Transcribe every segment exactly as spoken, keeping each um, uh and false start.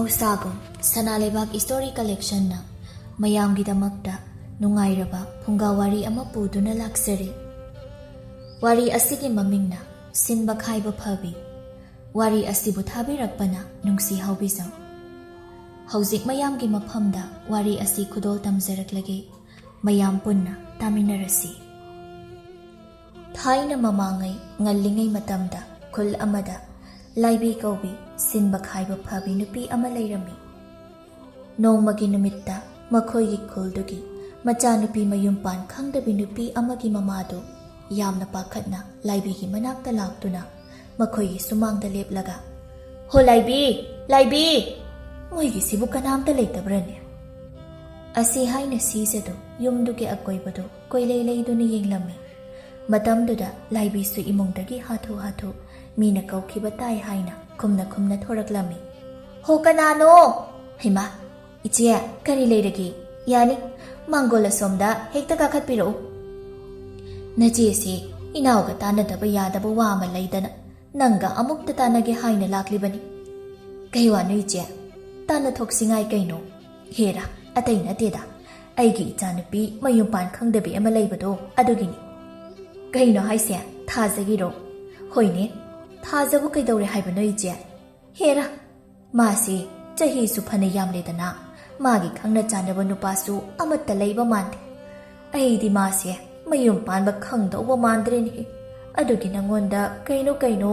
ꯎꯁꯥꯒꯨꯝ ꯁꯅꯥ ꯂꯩꯕꯥꯛ ꯏꯁꯇꯣꯔꯤ ꯀꯂꯦꯛꯁꯟꯅ ꯃꯌꯥꯝꯒꯤꯗꯃꯛꯇ ꯅꯨꯡꯉꯥꯏꯔꯕ ꯐꯨꯡꯒꯥ ꯋꯥꯔꯤ ꯑꯃ ꯄꯨꯗꯨꯅ ꯂꯥꯛꯆꯔꯤ꯫ ꯋꯥꯔꯤ ꯑꯁꯤꯒꯤ ꯃꯃꯤꯡꯅ ꯁꯤꯟꯕ ꯈꯥꯏꯕ ꯐꯕꯤ꯫ ꯋꯥꯔꯤ ꯑꯁꯤꯕꯨ ꯊꯥꯕꯤꯔꯛꯄꯅ ꯅꯨꯡꯁꯤ ꯍꯥꯎꯕꯤꯖꯝ꯫ ꯍꯧꯖꯤꯛ ꯃꯌꯥꯝꯒꯤ ꯃꯐꯝꯗ ꯋꯥꯔꯤ ꯑꯁꯤ ꯈꯨꯗꯣꯜ ꯇꯝꯖꯔꯛꯂꯒꯦ꯫ ꯃꯌꯥꯝ ꯄꯨꯟꯅ ꯇꯥꯃꯤꯟꯅꯔꯁꯤ꯫ ꯊꯥꯏꯅ ꯃꯃꯥꯡꯉꯩ ꯉꯜꯂꯤꯉꯩ ꯃꯇꯝꯗ ꯈꯨꯜ ꯑꯃꯗ ꯂꯥꯏꯕꯤ ꯀꯧꯕꯤ ꯁꯤꯟꯕ ꯈꯥꯏꯕ ꯐꯕꯤ ꯅꯨꯄꯤ ꯑꯃ ꯂꯩꯔꯝꯃꯤ꯫ ꯅꯣꯡꯃꯒꯤ ꯅꯨꯃꯤꯠꯇ ꯃꯈꯣꯏꯒꯤ ꯈꯨꯜꯗꯨꯒꯤ ꯃꯆꯥꯅꯨꯄꯤ ꯃꯌꯨꯝ ꯄꯥꯟ ꯈꯪꯗꯕꯤ ꯅꯨꯄꯤ ꯑꯃꯒꯤ ꯃꯃꯥꯗꯨ ꯌꯥꯝꯅ ꯄꯥꯈꯠꯅ ꯂꯥꯏꯕꯤꯒꯤ ꯃꯅꯥꯛꯇ ꯂꯥꯛꯇꯨꯅ ꯃꯈꯣꯏꯒꯤ ꯁꯨꯃꯥꯡꯗ ꯂꯦꯞꯂꯒ, "ꯍꯣ ꯂꯥꯏꯕꯤ, ꯂꯥꯏꯕꯤ! ꯃꯣꯏꯒꯤꯁꯤꯕꯨ ꯀꯅꯥꯝꯇ ꯂꯩꯇꯕ꯭ꯔꯅꯦ?" ꯑꯁꯤ ꯍꯥꯏꯅ ꯁꯤꯖꯗꯨ ꯌꯨꯝꯗꯨꯒꯤ ꯑꯀꯣꯏꯕꯗꯨ ꯀꯣꯏꯂꯩ ꯂꯩꯗꯨꯅ ꯌꯦꯡꯂꯝꯃꯤ꯫ ꯃꯇꯝꯗꯨꯗ ꯂꯥꯏꯕꯤꯁꯨ ꯏꯃꯨꯡꯗꯒꯤ ꯍꯥꯊꯨ ꯍꯥꯊꯨ ꯃꯤꯅ ꯀꯧꯈꯤꯕ ꯇꯥꯏ ꯍꯥꯏꯅ ꯈꯨꯝꯅ ꯈꯨꯝꯅ ꯊꯣꯔꯛꯂꯝꯃꯤ꯫ "ꯍꯣ ꯀꯅꯥꯅꯣ?" "ꯍꯩꯃꯥ, ꯏꯆꯦ, ꯀꯔꯤ ꯂꯩꯔꯒꯦ? ꯌꯥꯅꯤ, ꯃꯥꯡꯒꯣꯜ ꯑꯁꯣꯝꯗ ꯍꯦꯛꯇ ꯀꯥꯈꯠꯄꯤꯔꯛꯎ꯫ ꯅꯆꯦꯁꯤ ꯏꯅꯥꯎꯒ ꯇꯥꯟꯅꯗꯕ ꯌꯥꯗꯕ ꯋꯥ ꯑꯃ ꯂꯩꯗꯅ ꯅꯪꯒ ꯑꯃꯨꯛꯇ ꯇꯥꯟꯅꯒꯦ ꯍꯥꯏꯅ ꯂꯥꯛꯂꯤꯕꯅꯤ꯫" "ꯀꯩ ꯋꯥꯅꯣ ꯏꯆꯦ? ꯇꯥꯟꯅꯊꯣꯛꯁꯤꯉꯥꯏ ꯀꯩꯅꯣ?" "ꯍꯦꯔꯥ, ꯑꯇꯩ ꯅꯠꯇꯦꯗ, ꯑꯩꯒꯤ ꯏꯆꯥꯅꯨꯄꯤ ꯃꯌꯨꯝ ꯄꯥꯟ ꯈꯪꯗꯕꯤ ꯑꯃ ꯂꯩꯕꯗꯣ ꯑꯗꯨꯒꯤꯅꯤ꯫" "ꯀꯩꯅꯣ ꯍꯥꯏꯁꯦ? ꯊꯥꯖꯒꯤꯔꯣ?" "ꯍꯣꯏꯅꯦ, ꯊꯥꯖꯕꯨ ꯀꯩꯗꯧꯔꯦ ꯍꯥꯏꯕꯅꯣ ꯏꯆꯦ? ꯍꯦꯔꯥ, ꯃꯥꯁꯤ ꯆꯍꯤꯁꯨ ꯐꯅ ꯌꯥꯝꯂꯦꯗꯅ, ꯃꯥꯒꯤ ꯈꯪꯅ ꯆꯥꯟꯅꯕ ꯅꯨꯄꯥꯁꯨ ꯑꯃꯠꯇ ꯂꯩꯕ ꯃꯥꯟꯗꯦ꯫ ꯑꯩꯗꯤ ꯃꯥꯁꯦ ꯃꯌꯨꯝ ꯄꯥꯟꯕ ꯈꯪꯗꯧꯕ ꯃꯥꯟꯗ꯭ꯔꯦꯅꯦꯍꯦ꯫ ꯑꯗꯨꯒꯤ ꯅꯉꯣꯟꯗ ꯀꯩꯅꯣ ꯀꯩꯅꯣ..."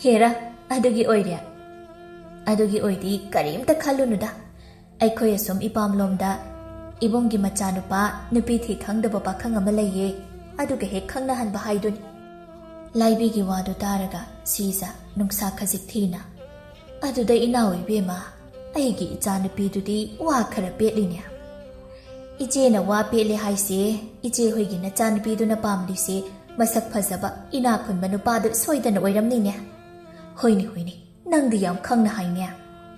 "ꯍꯦꯔꯥ, ꯑꯗꯨꯒꯤ ꯑꯣꯏꯔꯦ? ꯑꯗꯨꯒꯤ ꯑꯣꯏꯗꯤ ꯀꯔꯤꯝꯇ ꯈꯜꯂꯨꯅꯨꯗ꯫ ꯑꯩꯈꯣꯏ ꯑꯁꯨꯝ ꯏꯄꯥꯝꯂꯣꯝꯗ ꯏꯕꯨꯡꯒꯤ ꯃꯆꯥꯅꯨꯄꯥ ꯅꯨꯄꯤ ꯊꯤ ꯈꯪꯗꯕ ꯄꯥꯈꯪ ꯑꯃ ꯂꯩꯌꯦ, ꯑꯗꯨꯒ ꯍꯦꯛ ꯈꯪꯅꯍꯟꯕ ꯍꯥꯏꯗꯨꯅꯤ꯫" ꯂꯥꯏꯕꯤꯒꯤ ꯋꯥꯗꯨ ꯇꯥꯔꯒ ꯁꯤꯖ ꯅꯨꯡꯁꯥ ꯈꯖꯤꯛ ꯊꯤꯅ, "ꯑꯗꯨꯗ ꯏꯅꯥꯎ ꯏꯕꯦꯝꯃ, ꯑꯩꯒꯤ ꯏꯆꯥꯅꯨꯄꯤꯗꯨꯗꯤ ꯋꯥ ꯈꯔ ꯄꯦꯠꯂꯤꯅꯦ꯫" "ꯏꯆꯦꯅ ꯋꯥ ꯄꯦꯠꯂꯦ ꯍꯥꯏꯁꯦ, ꯏꯆꯦ ꯍꯣꯏꯒꯤ ꯅꯆꯥꯅꯨꯄꯤꯗꯨꯅ ꯄꯥꯝꯂꯤꯁꯦ ꯃꯁꯛ ꯐꯖꯕ, ꯏꯅꯥꯛ ꯈꯨꯟꯕ ꯅꯨꯄꯥꯗꯨ ꯁꯣꯏꯗꯅ ꯑꯣꯏꯔꯝꯅꯤꯅꯦ꯫" "ꯍꯣꯏꯅꯦ, ꯍꯣꯏꯅꯦ, ꯅꯪꯗꯤ ꯌꯥꯝ ꯈꯪꯅ ꯍꯥꯏꯅꯦ꯫"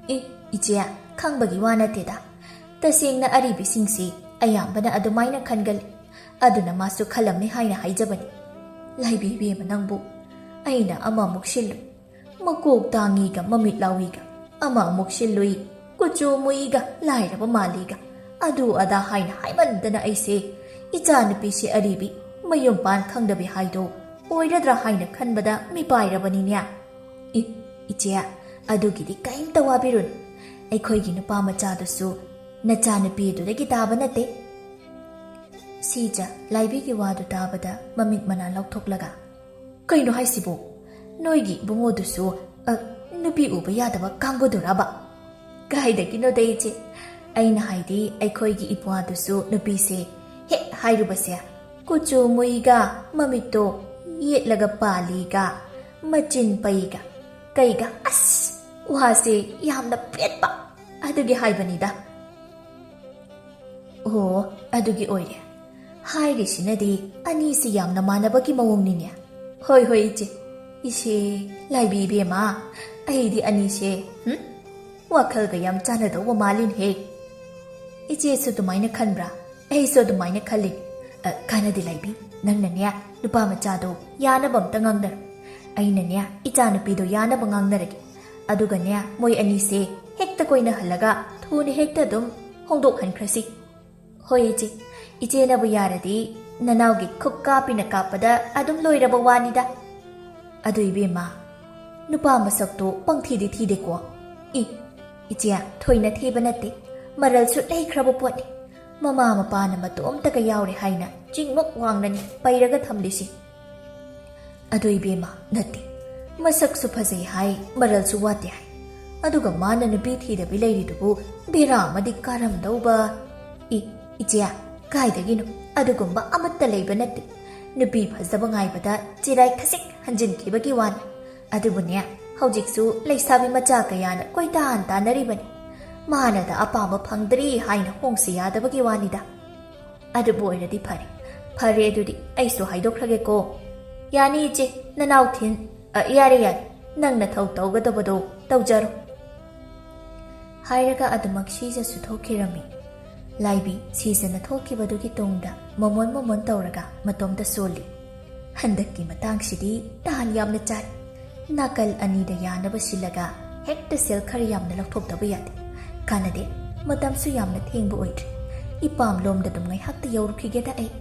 "ꯑꯦ, ꯏꯆꯦ, ꯈꯪꯕꯒꯤ ꯋꯥ ꯅꯠꯇꯦꯗ꯫ ꯇꯁꯦꯡꯅ ꯑꯔꯤꯕꯤꯁꯤꯡꯁꯤ ꯑꯌꯥꯝꯕꯅ ꯑꯗꯨꯃꯥꯏꯅ ꯈꯟꯒꯜꯂꯤ꯫ ꯑꯗꯨꯅ ꯃꯥꯁꯨ ꯈꯜꯂꯝꯅꯤ ꯍꯥꯏꯅ ꯍꯥꯏꯖꯕꯅꯤ꯫" "ꯂꯥꯏꯕꯤ ꯏꯕꯦꯝꯃ ꯅꯪꯕꯨ, ꯑꯩꯅ ꯑꯃꯃꯨꯛ ꯁꯤꯜꯂꯨ, ꯃꯀꯣꯛ ꯇꯥꯡꯉꯤꯒ ꯃꯃꯤꯠ ꯂꯥꯎꯏꯒ꯫ ꯑꯃ ꯑꯃꯨꯛ ꯁꯤꯜꯂꯨꯏ, ꯀꯨꯆꯨ ꯃꯨꯏꯒ ꯂꯥꯏꯔꯕ ꯃꯥꯜꯂꯤꯒ, ꯑꯗꯨ ꯑꯗꯥ ꯍꯥꯏꯅ ꯍꯥꯏꯃꯟꯗꯅ ꯑꯩꯁꯦ ꯏꯆꯥꯅꯨꯄꯤꯁꯦ ꯑꯔꯤꯕꯤ, ꯃꯌꯨꯝ ꯄꯥꯟ ꯈꯪꯗꯕꯤ ꯍꯥꯏꯗꯣ ꯑꯣꯏꯔꯗ꯭ꯔꯥ ꯍꯥꯏꯅ ꯈꯟꯕꯗ ꯃꯤꯄꯥꯏꯔꯕꯅꯤꯅꯦ꯫ ꯏ, ꯏꯆꯦ, ꯑꯗꯨꯒꯤꯗꯤ ꯀꯔꯤꯝꯇ ꯋꯥꯕꯤꯔꯨꯅꯨ꯫ ꯑꯩꯈꯣꯏꯒꯤ ꯅꯨꯄꯥ ꯃꯆꯥꯗꯨꯁꯨ ꯅꯆꯥꯅꯨꯄꯤꯗꯨꯗꯒꯤ ꯇꯥꯕ ꯅꯠꯇꯦ꯫ ꯁꯤꯖ ꯂꯥꯏꯕꯤꯒꯤ ꯋꯥꯗꯨ ꯇꯥꯕꯗ ꯃꯃꯤꯠ ꯃꯅꯥ ꯂꯧꯊꯣꯛꯂꯒ, "ꯀꯩꯅꯣ ꯍꯥꯏꯁꯤꯕꯣ? ꯅꯣꯏꯒꯤ ꯏꯕꯨꯡꯉꯣꯗꯨꯁꯨ, ꯑ, ꯅꯨꯄꯤ ꯎꯕ ꯌꯥꯗꯕ ꯀꯥꯡꯕꯨꯗꯨꯔꯕ?" "ꯀꯥꯏꯗꯒꯤꯅꯣꯗ ꯏꯆꯦ, ꯑꯩꯅ ꯍꯥꯏꯗꯤ ꯑꯩꯈꯣꯏꯒꯤ ꯏꯄ꯭ꯋꯥꯗꯨꯁꯨ ꯅꯨꯄꯤꯁꯦ ꯍꯦꯛ ꯍꯥꯏꯔꯨꯕꯁꯦ ꯀꯨꯆꯨ ꯃꯨꯏꯒ, ꯃꯃꯤꯠꯇꯣ ꯌꯦꯠꯂꯒ ꯄꯥꯜꯂꯤꯒ, ꯃꯆꯤꯟ ꯄꯩꯒ, ꯀꯩꯒ, ꯑꯁ, ꯋꯥꯁꯦ ꯌꯥꯝꯅ ꯄꯦꯠꯄ, ꯑꯗꯨꯒꯤ ꯍꯥꯏꯕꯅꯤꯗ꯫" "ꯑꯣ, ꯑꯗꯨꯒꯤ ꯑꯣꯏꯔꯦ꯫ ꯍꯥꯏꯔꯤꯁꯤꯅꯗꯤ ꯑꯅꯤꯁꯤ ꯌꯥꯝꯅ ꯃꯥꯟꯅꯕꯒꯤ ꯃꯑꯣꯡꯅꯤꯅꯦ꯫" "ꯍꯣꯏ, ꯍꯣꯏ, ꯏꯆꯦ꯫ ꯏꯆꯦ, ꯂꯥꯏꯕꯤ ꯏꯕꯦꯝꯃ, ꯑꯩꯗꯤ ꯑꯅꯤꯁꯦ, ꯍꯨꯝ? ꯋꯥꯈꯜꯒ ꯌꯥꯝ ꯆꯥꯟꯅꯗꯧꯕ ꯃꯥꯜꯂꯤꯅꯦꯍꯦ꯫" "ꯏꯆꯦꯁꯨ ꯑꯗꯨꯃꯥꯏꯅ ꯈꯟꯕ꯭ꯔꯥ? ꯑꯩꯁꯨ ꯑꯗꯨꯃꯥꯏꯅ ꯈꯜꯂꯤ꯫ ꯑ, ꯀꯥꯟꯅꯗꯦ ꯂꯥꯏꯕꯤ, ꯅꯪꯅꯅꯦ ꯅꯨꯄꯥ ꯃꯆꯥꯗꯣ ꯌꯥꯅꯕ ꯑꯝꯇ ꯉꯥꯡꯅꯔꯣ꯫ ꯑꯩꯅꯅꯦ ꯏꯆꯥꯅꯨꯄꯤꯗꯣ ꯌꯥꯅꯕ ꯉꯥꯡꯅꯔꯒꯦ꯫ ꯑꯗꯨꯒꯅꯦ ꯃꯣꯏ ꯑꯅꯤꯁꯦ ꯍꯦꯛꯇ ꯀꯣꯏꯅꯍꯜꯂꯒ ꯊꯨꯅ ꯍꯦꯛꯇ ꯑꯗꯨꯝ ꯍꯣꯡꯗꯣꯛꯍꯟꯈ꯭ꯔꯁꯤ꯫" "ꯍꯣꯏ ꯏꯆꯦ, ꯏꯆꯦꯅꯕꯨ ꯌꯥꯔꯗꯤ ꯅꯅꯥꯎꯒꯤ ꯈꯨꯛ ꯀꯥꯞꯄꯤꯅ ꯀꯥꯞꯄꯗ ꯑꯗꯨꯝ ꯂꯣꯏꯔꯕ ꯋꯥꯅꯤꯗ꯫" "ꯑꯗꯨ ꯏꯕꯦꯝꯃ, ꯅꯨꯄꯥ ꯃꯁꯛꯇꯣ ꯄꯪꯊꯤꯗꯤ ꯊꯤꯗꯦꯀꯣ?" "ꯏ, ꯏꯆꯦ, ꯊꯣꯏꯅ ꯊꯤꯕ ꯅꯠꯇꯦ, ꯃꯔꯜꯁꯨ ꯂꯩꯈ꯭ꯔꯕ ꯄꯣꯠꯅꯤ꯫ ꯃꯃꯥ ꯃꯄꯥꯅ ꯃꯇꯣꯝꯇꯒ ꯌꯥꯎꯔꯦ ꯍꯥꯏꯅ ꯆꯤꯡꯃꯨꯛ ꯋꯥꯡꯅꯅꯤ ꯄꯩꯔꯒ ꯊꯝꯂꯤꯁꯤ꯫" "ꯑꯗꯨ ꯏꯕꯦꯝꯃ, ꯅꯠꯇꯦ, ꯃꯁꯛꯁꯨ ꯐꯖꯩ ꯍꯥꯏ, ꯃꯔꯜꯁꯨ ꯋꯥꯠꯇꯦ ꯍꯥꯏ, ꯑꯗꯨꯒ ꯃꯥꯅ ꯅꯨꯄꯤ ꯊꯤꯗꯕꯤ ꯂꯩꯔꯤꯗꯨꯕꯨ ꯕꯦꯔꯥ ꯑꯃꯗꯤ ꯀꯥꯔꯝꯗꯧꯕ꯫" "ꯏ, ꯏꯆꯦ, ꯀꯥꯏꯗꯒꯤꯅꯣ? ꯑꯗꯨꯒꯨꯝꯕ ꯑꯃꯠꯇ ꯂꯩꯕ ꯅꯠꯇꯦ꯫ ꯅꯨꯄꯤ ꯐꯖꯕ ꯉꯥꯏꯕꯗ ꯆꯤꯔꯥꯏ ꯈꯖꯤꯛ ꯍꯟꯖꯤꯟꯈꯤꯕꯒꯤ ꯋꯥꯅꯤ꯫ ꯑꯗꯨꯕꯨꯅꯦ, ꯍꯧꯖꯤꯛꯁꯨ ꯂꯩꯁꯥꯕꯤ ꯃꯆꯥ ꯀꯌꯥꯅ ꯀꯣꯏꯇꯥꯟ ꯇꯥꯟꯅꯔꯤꯕꯅꯤ꯫ ꯃꯥꯅꯗ ꯑꯄꯥꯝꯕ ꯐꯪꯗ꯭ꯔꯤ ꯍꯥꯏꯅ ꯍꯣꯡꯁꯤ ꯌꯥꯗꯕꯒꯤ ꯋꯥꯅꯤꯗ꯫" "ꯑꯗꯨꯕꯨ ꯑꯣꯏꯔꯗꯤ ꯐꯔꯦ꯫ ꯐꯔꯦ, ꯑꯗꯨꯗꯤ ꯑꯩꯁꯨ ꯍꯥꯏꯗꯣꯛꯈ꯭ꯔꯒꯦꯀꯣ꯫" "ꯌꯥꯅꯤ ꯏꯆꯦ, ꯅꯅꯥꯎ ꯊꯤꯟ꯫ ꯑ, ꯌꯥꯔꯦ, ꯌꯥꯔꯦ, ꯅꯪ ꯅꯊꯧ ꯇꯧꯒꯗꯕꯗꯣ ꯇꯧꯖꯔꯣ꯫" ꯍꯥꯏꯔꯒ ꯑꯗꯨꯃꯛ ꯁꯤꯖꯁꯨ ꯊꯣꯛꯈꯤꯔꯝꯃꯤ꯫ ꯂꯥꯏꯕꯤ ꯁꯤꯖꯅ ꯊꯣꯛꯈꯤꯕꯗꯨꯒꯤ ꯇꯨꯡꯗ ꯃꯃꯣꯟ ꯃꯃꯣꯟ ꯇꯧꯔꯒ ꯃꯇꯣꯝꯇ ꯁꯣꯜꯂꯤ꯫ ꯍꯟꯗꯛꯀꯤ ꯃꯇꯥꯡꯁꯤꯗꯤ ꯇꯥꯟ ꯌꯥꯝꯅ ꯆꯥꯏ꯫ ꯅꯥꯀꯜ ꯑꯅꯤꯗ ꯌꯥꯅꯕ ꯁꯤꯜꯂꯒ ꯍꯦꯛꯇ ꯁꯦꯜ ꯈꯔ ꯌꯥꯝꯅ ꯂꯧꯊꯣꯛꯇꯕ ꯌꯥꯗꯦ꯫ ꯀꯥꯟꯅꯗꯦ, ꯃꯇꯝꯁꯨ ꯌꯥꯝꯅ ꯊꯦꯡꯕ ꯑꯣꯏꯗ꯭ꯔꯤ꯫ ꯏꯄꯥꯝꯂꯣꯝꯗ ꯑꯗꯨꯝ ꯉꯥꯏꯍꯥꯛꯇ ꯌꯧꯔꯨꯈꯤꯒꯦꯗ ꯑꯩ꯫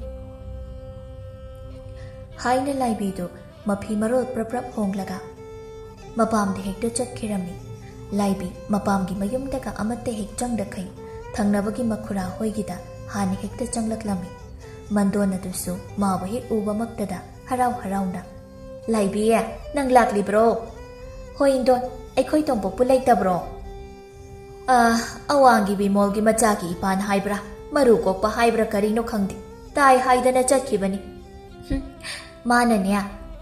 ꯍꯥꯏꯅ ꯂꯥꯏꯕꯤꯗꯨ ꯃꯐꯤ ꯃꯔꯣꯜ ꯄ꯭ꯔꯞ ꯄ꯭ꯔꯞ ꯍꯣꯡꯂꯒ ꯃꯄꯥꯝꯗ ꯍꯦꯛꯇ ꯆꯠꯈꯤꯔꯝꯃꯤ꯫ ꯂꯥꯏꯕꯤ ꯃꯄꯥꯝꯒꯤ ꯃꯌꯨꯝꯗꯒ ꯑꯃꯠꯇ ꯍꯦꯛ ꯆꯪꯗꯈꯩ ꯊꯪꯅꯕꯒꯤ ꯃꯈꯨꯔꯥ ꯍꯣꯏꯒꯤꯗ ꯍꯥꯟꯅ ꯍꯦꯛꯇ ꯆꯪꯂꯛꯂꯝꯃꯤ꯫ ꯃꯟꯗꯣꯟ ꯑꯗꯨꯁꯨ ꯃꯥꯕꯨ ꯍꯦꯛ ꯎꯕꯃꯛꯇꯗ ꯍꯔꯥꯎ ꯍꯔꯥꯎꯅ, "ꯂꯥꯏꯕꯤ, ꯅꯪ ꯂꯥꯛꯂꯤꯕ꯭ꯔꯣ?" "ꯍꯣꯏ ꯏꯟꯗꯣꯟ, ꯑꯩꯈꯣꯏ ꯇꯣꯝꯄꯣꯛꯄꯨ ꯂꯩꯇꯕ꯭ꯔꯣ?" "ꯑ, ꯑꯋꯥꯡꯒꯤ ꯕꯤꯃꯣꯜꯒꯤ ꯃꯆꯥꯒꯤ ꯏꯄꯥꯅ ꯍꯥꯏꯕ꯭ꯔꯥ, ꯃꯔꯨ ꯀꯣꯛꯄ ꯍꯥꯏꯕ꯭ꯔꯥ ꯀꯔꯤꯅꯣ ꯈꯪꯗꯦ, ꯇꯥꯏ ꯍꯥꯏꯗꯅ ꯆꯠꯈꯤꯕꯅꯤ꯫ ꯍꯨꯝ, ꯃꯥꯅꯅꯦ,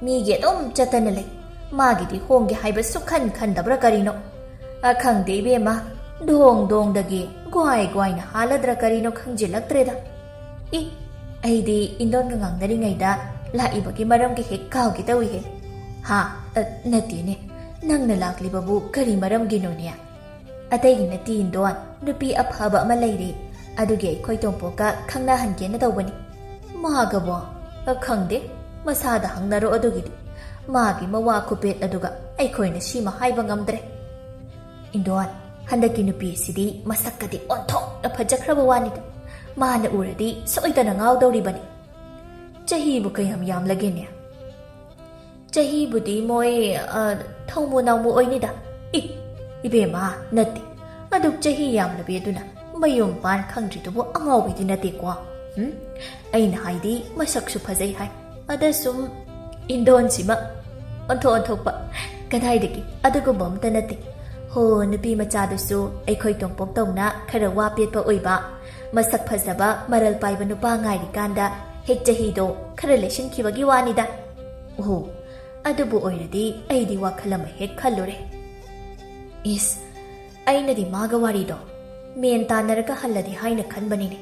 ꯃꯤꯒꯤ ꯑꯗꯨꯝ ꯆꯠꯇꯅ ꯂꯩ꯫ ꯃꯥꯒꯤꯗꯤ ꯍꯣꯡꯒꯦ ꯍꯥꯏꯕ ꯁꯨꯛꯈꯟ ꯈꯟꯗꯕ꯭ꯔꯥ ꯀꯔꯤꯅꯣ? ꯑ, ꯈꯪꯗꯦ ꯏꯕꯦꯝꯃ, ꯗꯣꯡ ꯗꯣꯡꯗꯒꯤ ꯒ꯭ꯋꯥꯏ ꯒ꯭ꯋꯥꯏꯅ ꯍꯥꯜꯂꯗ꯭ꯔꯥ ꯀꯔꯤꯅꯣ ꯈꯪꯖꯤꯜꯂꯛꯇ꯭ꯔꯦꯗ꯫ ꯏ, ꯑꯩꯗꯤ ꯏꯟꯗꯣꯟꯒ ꯉꯥꯡꯅꯔꯤꯉꯩꯗ ꯂꯥꯛꯏꯕꯒꯤ ꯃꯔꯝꯒ ꯍꯦꯛ ꯀꯥꯎꯒꯦ ꯇꯧꯏꯍꯦ꯫ ꯍꯥ? ꯑ, ꯅꯠꯇꯦꯅꯦ, ꯅꯪꯅ ꯂꯥꯛꯂꯤꯕꯕꯨ ꯀꯔꯤ ꯃꯔꯝꯒꯤꯅꯣꯅꯦ?" "ꯑꯇꯩꯒꯤ ꯅꯠꯇꯦ ꯏꯟꯗꯣꯟ, ꯅꯨꯄꯤ ꯑꯐꯕ ꯑꯃ ꯂꯩꯔꯦ, ꯑꯗꯨꯒꯤ ꯑꯩꯈꯣꯏ ꯇꯣꯝꯄꯣꯛꯀ ꯈꯪꯅꯍꯟꯒꯦꯅ ꯇꯧꯕꯅꯤ꯫" "ꯃꯥꯒꯕꯣ?" "ꯑ, ꯈꯪꯗꯦ, ꯃꯁꯥꯗ ꯍꯪꯅꯔꯣ ꯑꯗꯨꯒꯤꯗꯤ꯫ ꯃꯥꯒꯤ ꯃꯋꯥ ꯈꯨꯄꯦꯠ ꯑꯗꯨꯒ ꯑꯩꯈꯣꯏꯅ ꯁꯤꯃ ꯍꯥꯏꯕ ꯉꯝꯗ꯭ꯔꯦ꯫ ꯏꯟꯗꯣꯟ, ꯍꯟꯗꯛꯀꯤ ꯅꯨꯄꯤꯁꯤꯗꯤ ꯃꯁꯛꯀꯗꯤ ꯑꯣꯟꯊꯣꯛꯅ ꯐꯖꯈ꯭ꯔꯕ ꯋꯥꯅꯤꯗ꯫ ꯃꯥꯅ ꯎꯔꯗꯤ ꯁꯣꯏꯗꯅ ꯉꯥꯎꯗꯧꯔꯤꯕꯅꯤ꯫" "ꯆꯍꯤꯕꯨ ꯀꯌꯥꯝ ꯌꯥꯝꯂꯒꯦꯅꯦ?" "ꯆꯍꯤꯕꯨꯗꯤ ꯃꯣꯏ, ꯑ, ꯊꯧꯃꯨ ꯅꯥꯎꯃꯨ ꯑꯣꯏꯅꯤꯗ꯫" "ꯏ, ꯏꯕꯦꯝꯃ, ꯅꯠꯇꯦ꯫ ꯑꯗꯨꯛ ꯆꯍꯤ ꯌꯥꯝꯂꯕꯤ ꯑꯗꯨꯅ ꯃꯌꯨꯝ ꯄꯥꯟ ꯈꯪꯗ꯭ꯔꯤꯗꯨꯕꯨ ꯑꯉꯥꯎꯕꯤꯗꯤ ꯅꯠꯇꯦꯀꯣ꯫ ꯎꯝ? ꯑꯩꯅ ꯍꯥꯏꯗꯤ ꯃꯁꯛꯁꯨ ꯐꯖꯩ ꯍꯥꯏ꯫ ꯑꯗ ꯁꯨꯝ ꯏꯟꯗꯣꯟꯁꯤꯃ ꯑꯣꯟꯊꯣꯛ ꯑꯣꯟꯊꯣꯛꯄ꯫ ꯀꯗꯥꯏꯗꯒꯤ ꯑꯗꯨꯒꯨꯝꯕ ꯑꯝꯇ ꯅꯠꯇꯦ꯫ ꯍꯣ, ꯅꯨꯄꯤ ꯃꯆꯥꯗꯨꯁꯨ ꯑꯩꯈꯣꯏ ꯇꯣꯝꯄꯣꯛ ꯇꯧꯅ ꯈꯔ ꯋꯥ ꯄꯦꯠꯄ ꯑꯣꯏꯕ, ꯃꯁꯛ ꯐꯖꯕ, ꯃꯔꯜ ꯄꯥꯏꯕ ꯅꯨꯄꯥ ꯉꯥꯏꯔꯤꯀꯥꯟꯗ ꯍꯦꯛ ꯆꯍꯤꯗꯣ ꯈꯔ ꯂꯩꯁꯤꯟꯈꯤꯕꯒꯤ ꯋꯥꯅꯤꯗ꯫ ꯑꯣꯍꯣ, ꯑꯗꯨꯕꯨ ꯑꯣꯏꯔꯗꯤ ꯑꯩꯗꯤ ꯋꯥꯈꯜ ꯑꯃ ꯍꯦꯛ ꯈꯜꯂꯨꯔꯦ꯫ ꯏꯁ, ꯑꯩꯅꯗꯤ ꯃꯥꯒ ꯋꯥꯔꯤꯗꯣ ꯃꯦꯟ ꯇꯥꯟꯅꯔꯒ ꯍꯜꯂꯗꯤ ꯍꯥꯏꯅ ꯈꯟꯕꯅꯤꯅꯦ꯫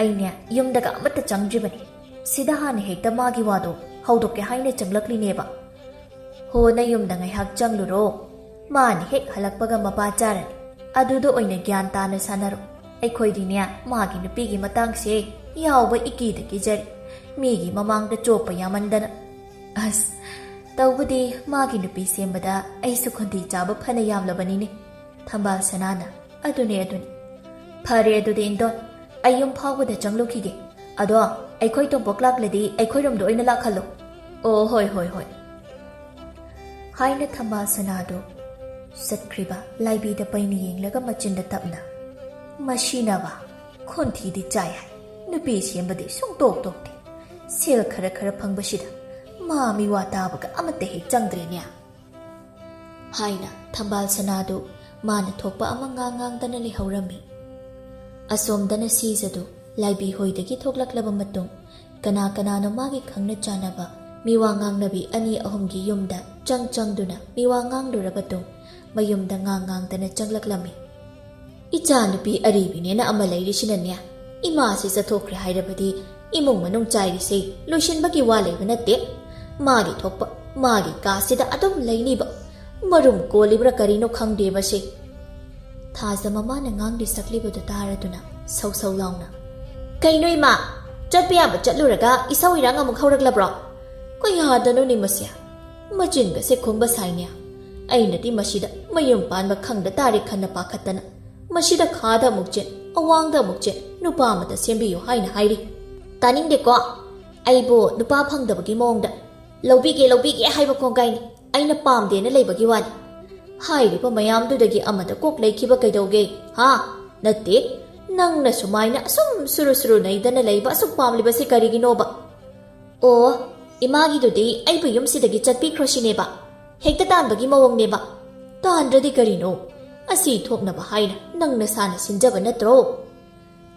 ꯑꯩꯅꯦ ꯌꯨꯝꯗꯒ ꯑꯃꯠꯇ ꯆꯪꯗ꯭ꯔꯤꯕꯅꯤ꯫ ꯁꯤꯗ ꯍꯥꯟꯅ ꯍꯦꯛꯇ ꯃꯥꯒꯤ ꯋꯥꯗꯣ ꯍꯧꯗꯣꯛꯀꯦ ꯍꯥꯏꯅ ꯆꯪꯂꯛꯂꯤꯅꯦꯕ꯫" "ꯍꯣ, ꯅꯌꯨꯝꯗ ꯉꯥꯏꯍꯥꯛ ꯆꯪꯂꯨꯔꯣ꯫ ꯃꯥꯅ ꯍꯦꯛ ꯍꯜꯂꯛꯄꯒ ꯃꯄꯥ ꯆꯥꯔꯅꯤ꯫ ꯑꯗꯨꯗ ꯑꯣꯏꯅ ꯒ꯭ꯌꯥꯟ ꯇꯥꯅ ꯁꯥꯟꯅꯔꯣ꯫ ꯑꯩꯈꯣꯏꯗꯤꯅꯦ ꯃꯥꯒꯤ ꯅꯨꯄꯤꯒꯤ ꯃꯇꯥꯡꯁꯦ ꯌꯥꯎꯕ ꯏꯀꯤꯗ ꯀꯤꯖꯔꯦ꯫ ꯃꯤꯒꯤ ꯃꯃꯥꯡꯗ ꯆꯣꯞꯄ ꯌꯥꯃꯟꯗꯅ꯫" "ꯑꯁ, ꯇꯧꯕꯗꯤ ꯃꯥꯒꯤ ꯅꯨꯄꯤ ꯁꯦꯝꯕꯗ ꯑꯩꯁꯨ ꯈꯣꯟꯊꯤ ꯆꯥꯕ ꯐꯅ ꯌꯥꯝꯂꯕꯅꯤꯅꯦ꯫ ꯊꯝꯕꯥꯜ ꯁꯅꯥꯅ, "ꯑꯗꯨꯅꯦ, ꯑꯗꯨꯅꯦ꯫ ꯐꯔꯦ, ꯑꯗꯨꯗꯤ ꯏꯟꯗꯣꯟ, ꯑꯩ ꯌꯨꯝ ꯐꯥꯎꯕꯗ ꯆꯪꯂꯨꯈꯤꯒꯦ꯫ ꯑꯗꯣ, ꯑꯩꯈꯣꯏ ꯇꯣꯝꯄꯣꯛ ꯂꯥꯛꯂꯗꯤ ꯑꯩꯈꯣꯏ ꯔꯨꯝꯗ ꯑꯣꯏꯅ ꯂꯥꯛꯍꯜꯂꯣ꯫" "ꯑꯣ, ꯍꯣꯏ, ꯍꯣꯏ, ꯍꯣꯏ," ꯍꯥꯏꯅ ꯊꯝꯕꯥꯜ ꯁꯅꯥꯗꯨ ꯆꯠꯈ꯭ꯔꯤꯕ ꯂꯥꯏꯕꯤꯗ ꯄꯩꯅ ꯌꯦꯡꯂꯒ ꯃꯆꯤꯟꯗ ꯇꯞꯅ, "ꯃꯁꯤꯅꯕ ꯈꯣꯟꯊꯤꯗꯤ ꯆꯥꯏ ꯍꯥꯏ, ꯅꯨꯄꯤ ꯁꯦꯝꯕꯗꯤ ꯁꯨꯡꯇꯣꯛ ꯇꯣꯛꯇꯦ꯫ ꯁꯦꯜ ꯈꯔ ꯈꯔ ꯐꯪꯕꯁꯤꯗ ꯃꯥ ꯃꯤꯋꯥ ꯇꯥꯕꯒ ꯑꯃꯠꯇ ꯍꯦꯛ ꯆꯪꯗ꯭ꯔꯦꯅꯦ," ꯍꯥꯏꯅ ꯊꯝꯕꯥꯜ ꯁꯅꯥꯗꯨ ꯃꯥꯅ ꯊꯣꯛꯄ ꯑꯃ ꯉꯥꯡ ꯉꯥꯡꯗꯅ ꯂꯩꯍꯧꯔꯝꯃꯤ꯫ ꯑꯁꯣꯝꯗꯅ ꯁꯤꯖꯗꯨ ꯂꯥꯏꯕꯤ ꯍꯣꯏꯗꯒꯤ ꯊꯣꯛꯂꯛꯂꯕ ꯃꯇꯨꯡ, ꯀꯅꯥ ꯀꯅꯥꯅꯣ ꯃꯥꯒꯤ ꯈꯪꯅ ꯆꯥꯟꯅꯕ ꯃꯤꯋꯥ ꯉꯥꯡꯅꯕꯤ ꯑꯅꯤ ꯑꯍꯨꯝꯒꯤ ꯌꯨꯝꯗ ꯆꯪ ꯆꯪꯗꯨꯅ ꯃꯤꯋꯥ ꯉꯥꯡꯂꯨꯔꯕ ꯇꯨꯡ, ꯃꯌꯨꯝꯗ ꯉꯥꯡ ꯉꯥꯡꯗꯅ ꯆꯪꯂꯛꯂꯝꯃꯤ꯫ "ꯏꯆꯥꯅꯨꯄꯤ ꯑꯔꯤꯕꯤꯅꯦꯅ ꯑꯃ ꯂꯩꯔꯤꯁꯤꯅꯅꯦ, ꯏꯃꯥꯁꯤ ꯆꯠꯊꯣꯛꯈ꯭ꯔꯦ ꯍꯥꯏꯔꯕꯗꯤ ꯏꯃꯨꯡ ꯃꯅꯨꯡ ꯆꯥꯏꯔꯤꯁꯦ ꯂꯣꯏꯁꯤꯟꯕꯒꯤ ꯋꯥ ꯂꯩꯕ ꯅꯠꯇꯦ꯫ ꯃꯥꯒꯤ ꯊꯣꯛꯄ ꯃꯥꯒꯤ ꯀꯥꯁꯤꯗ ꯑꯗꯨꯝ ꯂꯩꯅꯤꯕ꯫ ꯃꯔꯨꯝ ꯀꯣꯜꯂꯤꯕ꯭ꯔꯥ ꯀꯔꯤꯅꯣ ꯈꯪꯗꯦꯕꯁꯦ꯫" ꯊꯥꯖ ꯃꯃꯥꯅ ꯉꯥꯡꯂꯤ ꯁꯛꯂꯤꯕꯗꯨ ꯇꯥꯔꯗꯨꯅ ꯁꯧ ꯁꯧ ꯂꯥꯎꯅ, "ꯀꯩꯅꯣ ꯏꯃꯥ, ꯆꯠꯄ ꯌꯥꯕ ꯆꯠꯂꯨꯔꯒ ꯏꯁꯧ ꯏꯔꯥꯡ ꯑꯃꯨꯛ ꯍꯧꯔꯛꯂꯕ꯭ꯔꯣ? ꯀꯌꯥꯗꯅꯣꯅꯦ ꯃꯁꯦ? ꯃꯆꯤꯟꯒꯁꯦ ꯈꯨꯝꯕ ꯁꯥꯏꯅꯦ꯫ ꯑꯩꯅꯗꯤ ꯃꯁꯤꯗ ꯃꯌꯨꯝ ꯄꯥꯟꯕ ꯈꯪꯗ ꯇꯥꯔꯦ ꯈꯟꯅ ꯄꯥꯈꯠꯇꯅ꯫ ꯃꯁꯤꯗ ꯈꯥꯗ ꯑꯃꯨꯛ ꯆꯦꯟ, ꯑꯋꯥꯡꯗ ꯑꯃꯨꯛ ꯆꯦꯟ, ꯅꯨꯄꯥ ꯑꯃꯗ ꯁꯦꯝꯕꯤꯌꯨ ꯍꯥꯏꯅ ꯍꯥꯏꯔꯤ꯫ ꯇꯥꯅꯤꯡꯗꯦꯀꯣ꯫ ꯑꯩꯕꯨ ꯅꯨꯄꯥ ꯐꯪꯗꯕꯒꯤ ꯃꯑꯣꯡꯗ ꯂꯧꯕꯤꯒꯦ, ꯂꯧꯕꯤꯒꯦ ꯍꯥꯏꯕ ꯀꯣꯡꯒꯥꯏꯅꯤ꯫ ꯑꯩꯅ ꯄꯥꯝꯗꯦꯅ ꯂꯩꯕꯒꯤ ꯋꯥꯅꯤ꯫ ꯍꯥꯏꯔꯤꯕ ꯃꯌꯥꯝꯗꯨꯗꯒꯤ ꯑꯃꯗ ꯀꯣꯛ ꯂꯩꯈꯤꯕ ꯀꯩꯗꯧꯒꯦ? ꯍꯥ? ꯅꯠꯇꯦ, ꯅꯪꯅ ꯁꯨꯃꯥꯏꯅ ꯑꯁꯨꯝ ꯁꯨꯔꯨ ꯁꯨꯔꯨ ꯅꯩꯗꯅ ꯂꯩꯕ ꯑꯁꯨꯛ ꯄꯥꯝꯂꯤꯕꯁꯤ ꯀꯔꯤꯒꯤꯅꯣꯕ?" "ꯑꯣ, ꯏꯃꯥꯒꯤꯗꯨꯗꯤ ꯑꯩꯕꯨ ꯌꯨꯝꯁꯤꯗꯒꯤ ꯆꯠꯄꯤꯈ꯭ꯔꯣ ꯁꯤꯅꯦꯕ? ꯍꯦꯛꯇ ꯇꯥꯟꯕꯒꯤ ꯃꯑꯣꯡꯅꯦꯕ? ꯇꯥꯟꯗ꯭ꯔꯗꯤ ꯀꯔꯤꯅꯣ? ꯑꯁꯤ ꯊꯣꯛꯅꯕ ꯍꯥꯏꯅ ꯅꯪ ꯅꯁꯥꯅ ꯁꯤꯟꯖꯕ ꯅꯠꯇ꯭ꯔꯣ?"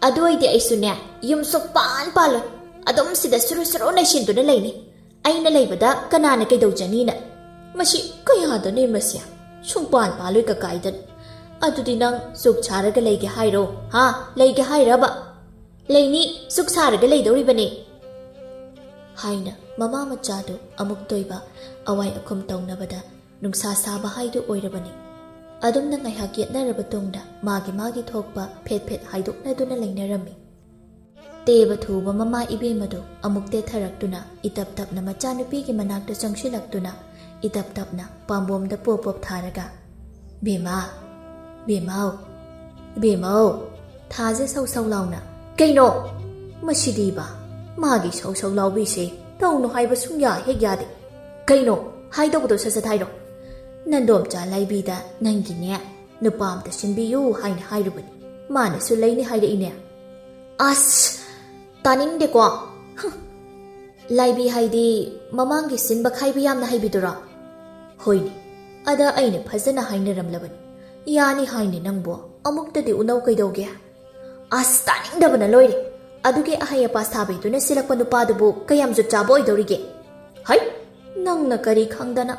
"ꯑꯗꯨ ꯑꯣꯏꯗꯤ ꯑꯩꯁꯨꯅꯦ, ꯌꯨꯝ ꯁꯨꯛꯄꯥꯟ ꯄꯥꯜꯂꯣꯏ꯫ ꯑꯗꯨꯝ ꯁꯤꯗ ꯁꯨꯔꯨ ꯁꯨꯔꯨ ꯅꯩꯁꯤꯟꯗꯨꯅ ꯂꯩꯅꯤ꯫ ꯑꯩꯅ ꯂꯩꯕꯗ ꯀꯅꯥꯅ ꯀꯩꯗꯧꯖꯅꯤꯅ? ꯃꯁꯤ ꯀꯌꯥꯗꯅꯦ ꯃꯁꯤ? ꯁꯨꯡꯄꯥꯟ ꯄꯥꯜꯂꯣꯏ ꯀꯀꯥꯏꯗꯅ꯫ ꯑꯗꯨꯗꯤ ꯅꯪ ꯆꯨꯛ ꯁꯥꯔꯒ ꯂꯩꯒꯦ ꯍꯥꯏꯔꯣ? ꯍꯥ? ꯂꯩꯒꯦ ꯍꯥꯏꯔꯕ?" "ꯂꯩꯅꯤ, ꯆꯨꯛ ꯁꯥꯔꯒ ꯂꯩꯗꯧꯔꯤꯕꯅꯤ," ꯍꯥꯏꯅ ꯃꯃꯥ ꯃꯆꯥꯗꯨ ꯑꯃꯨꯛꯇꯣꯏꯕ ꯑꯋꯥꯏ ꯑꯈꯨꯝ ꯇꯧꯅꯕꯗ ꯅꯨꯡꯁꯥ ꯁꯥꯕ ꯍꯥꯏꯗꯨ ꯑꯣꯏꯔꯕꯅꯤ꯫ ꯑꯗꯨꯝꯅ ꯉꯥꯏꯍꯥꯛ ꯌꯦꯠꯅꯔꯕ ꯇꯨꯡꯗ ꯃꯥꯒꯤ ꯃꯥꯒꯤ ꯊꯣꯛꯄ ꯐꯦꯠ ꯐꯦꯠ ꯍꯥꯏꯗꯣꯛꯅꯗꯨꯅ ꯂꯩꯅꯔꯝꯃꯤ꯫ ꯇꯦꯕ ꯊꯨꯕ ꯃꯃꯥ ꯏꯕꯦꯝꯃꯗꯨ ꯑꯃꯨꯛ ꯇꯦꯊꯔꯛꯇꯨꯅ ꯏꯇꯞ ꯇꯞꯅ ꯃꯆꯥꯅꯨꯄꯤꯒꯤ ꯃꯅꯥꯛꯇ ꯆꯪꯁꯤꯜꯂꯛꯇꯨꯅ ꯏꯇꯞ ꯇꯞꯅ ꯄꯥꯝꯕꯣꯝꯗ ꯄꯣꯞ ꯄꯣꯞ ꯊꯥꯔꯒ, "ꯕꯦꯝꯃ, ꯕꯦꯝꯃꯧ, ꯕꯦꯝꯃꯧ!" ꯊꯥꯁꯦ ꯁꯧ ꯁꯧ ꯂꯥꯎꯅ, "ꯀꯩꯅꯣ? ꯃꯁꯤꯗꯤꯕ, ꯃꯥꯒꯤ ꯁꯧ ꯁꯧ ꯂꯥꯎꯕꯤꯁꯦ ꯇꯧꯅꯨ ꯍꯥꯏꯕ ꯁꯨꯡꯌꯥ ꯍꯦꯛ ꯌꯥꯗꯦ꯫ ꯀꯩꯅꯣ ꯍꯥꯏꯗꯧꯕꯗꯣ ꯁꯠ ꯁꯠ ꯍꯥꯏꯔꯣ꯫ ꯅꯟꯗꯣꯝꯆꯥ ꯂꯥꯏꯕꯤꯗ ꯅꯪꯒꯤꯅꯦ ꯅꯨꯄꯥ ꯑꯝꯇ ꯁꯤꯟꯕꯤꯌꯨ ꯍꯥꯏꯅ ꯍꯥꯏꯔꯨꯕꯅꯤ, ꯃꯥꯅꯁꯨ ꯂꯩꯅꯤ ꯍꯥꯏꯔꯛꯏꯅꯦ꯫ ꯑꯁ, ꯇꯥꯅꯤꯡꯗꯦꯀꯣ꯫ ꯍꯨꯝ꯫ ꯂꯥꯏꯕꯤ ꯍꯥꯏꯗꯤ ꯃꯃꯥꯡꯒꯤ ꯁꯤꯟꯕ ꯈꯥꯏꯕ ꯌꯥꯝꯅ ꯍꯩꯕꯤꯗꯨꯔꯣ?" "ꯍꯣꯏꯅꯦ, ꯑꯗ ꯑꯩꯅ ꯐꯖꯅ ꯍꯥꯏꯅꯔꯝꯂꯕꯅꯤ, ꯌꯥꯅꯤ ꯍꯥꯏꯅꯦ ꯅꯪꯕꯨ꯫ ꯑꯃꯨꯛꯇꯗꯤ ꯎꯅꯧ ꯀꯩꯗꯧꯒꯦ?" "ꯑꯁ, ꯇꯥꯅꯤꯡꯗꯕꯅ ꯂꯣꯏꯔꯦ꯫ ꯑꯗꯨꯒꯤ ꯑꯍꯩ ꯑꯄꯥ ꯁꯥꯕꯤꯗꯨꯅ ꯁꯤꯜꯂꯛꯄ ꯅꯨꯄꯥꯗꯨꯕꯨ ꯀꯌꯥꯝ ꯖꯨꯠ ꯆꯥꯕ ꯑꯣꯏꯗꯧꯔꯤꯒꯦ?" "ꯍꯩ, ꯅꯪꯅ ꯀꯔꯤ ꯈꯪꯗꯅ?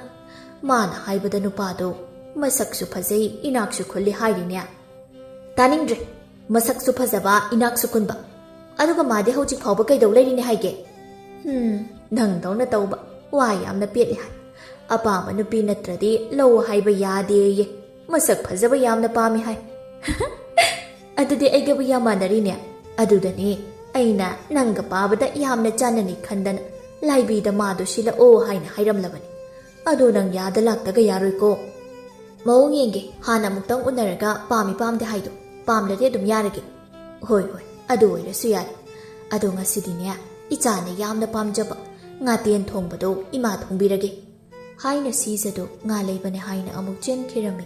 ꯃꯥꯅ ꯍꯥꯏꯕꯗ ꯅꯨꯄꯥꯗꯣ ꯃꯁꯛꯁꯨ ꯐꯖꯩ, ꯏꯅꯥꯛꯁꯨ ꯈꯨꯜꯂꯤ ꯍꯥꯏꯔꯤꯅꯦ꯫ ꯇꯥꯅꯤꯡꯗ꯭ꯔꯦ꯫ ꯃꯁꯛꯁꯨ ꯐꯖꯕ, ꯏꯅꯥꯛꯁꯨ ꯈꯨꯟꯕ, ꯑꯗꯨꯒ ꯃꯥꯗꯤ ꯍꯧꯖꯤꯛ ꯐꯥꯎꯕ ꯀꯩꯗꯧ ꯂꯩꯔꯤꯅꯦ ꯍꯥꯏꯒꯦ? ꯍꯨꯝ, ꯅꯪꯗꯧꯅ ꯇꯧꯕ, ꯋꯥ ꯌꯥꯝꯅ ꯄꯦꯠꯂꯦ ꯍꯥꯏ꯫ ꯑꯄꯥꯝꯕ ꯅꯨꯄꯤ ꯅꯠꯇ꯭ꯔꯗꯤ ꯂꯧ ꯍꯥꯏꯕ ꯌꯥꯗꯦꯌꯦ꯫ ꯃꯁꯛ ꯐꯖꯕ ꯌꯥꯝꯅ ꯄꯥꯝꯃꯤ ꯍꯥꯏ꯫" "ꯑꯗꯨꯗꯤ ꯑꯩꯒꯕꯨ ꯌꯥꯝ ꯃꯥꯟꯅꯔꯤꯅꯦ꯫ ꯑꯗꯨꯗꯅꯦ ꯑꯩꯅ ꯅꯪꯒ ꯄꯥꯕꯗ ꯌꯥꯝꯅ ꯆꯥꯟꯅꯅꯤ ꯈꯟꯗꯅ ꯂꯥꯏꯕꯤꯗ ꯃꯥꯗꯣ ꯁꯤꯜꯂꯛꯑꯣ ꯍꯥꯏꯅ ꯍꯥꯏꯔꯝꯂꯕꯅꯤ꯫ ꯑꯗꯣ ꯅꯪ ꯌꯥꯗ ꯂꯥꯛꯇꯒ ꯌꯥꯔꯣꯏꯀꯣ꯫" "ꯃꯑꯣꯡ ꯌꯦꯡꯒꯦ, ꯍꯥꯟꯅ ꯑꯃꯨꯛꯇꯪ ꯎꯅꯔꯒ ꯄꯥꯝꯃꯤ ꯄꯥꯝꯗꯦ ꯍꯥꯏꯗꯣ꯫ ꯄꯥꯝꯂꯗꯤ ꯑꯗꯨꯝ ꯌꯥꯔꯒꯦ꯫" "ꯍꯣꯏ, ꯍꯣꯏ, ꯑꯗꯨ ꯑꯣꯏꯔꯁꯨ ꯌꯥꯔꯦ꯫ ꯑꯗꯣ ꯉꯁꯤꯗꯤꯅꯦ, ꯏꯆꯥꯅ ꯌꯥꯝꯅ ꯄꯥꯝꯖꯕ ꯉꯥꯇꯦꯟ ꯊꯣꯡꯕꯗꯣ ꯏꯃꯥ ꯊꯣꯡꯕꯤꯔꯒꯦ" ꯍꯥꯏꯅ ꯁꯤꯖꯗꯨ ꯉꯥ ꯂꯩꯕꯅꯦ ꯍꯥꯏꯅ ꯑꯃꯨꯛ ꯆꯦꯟꯈꯤꯔꯝꯃꯤ꯫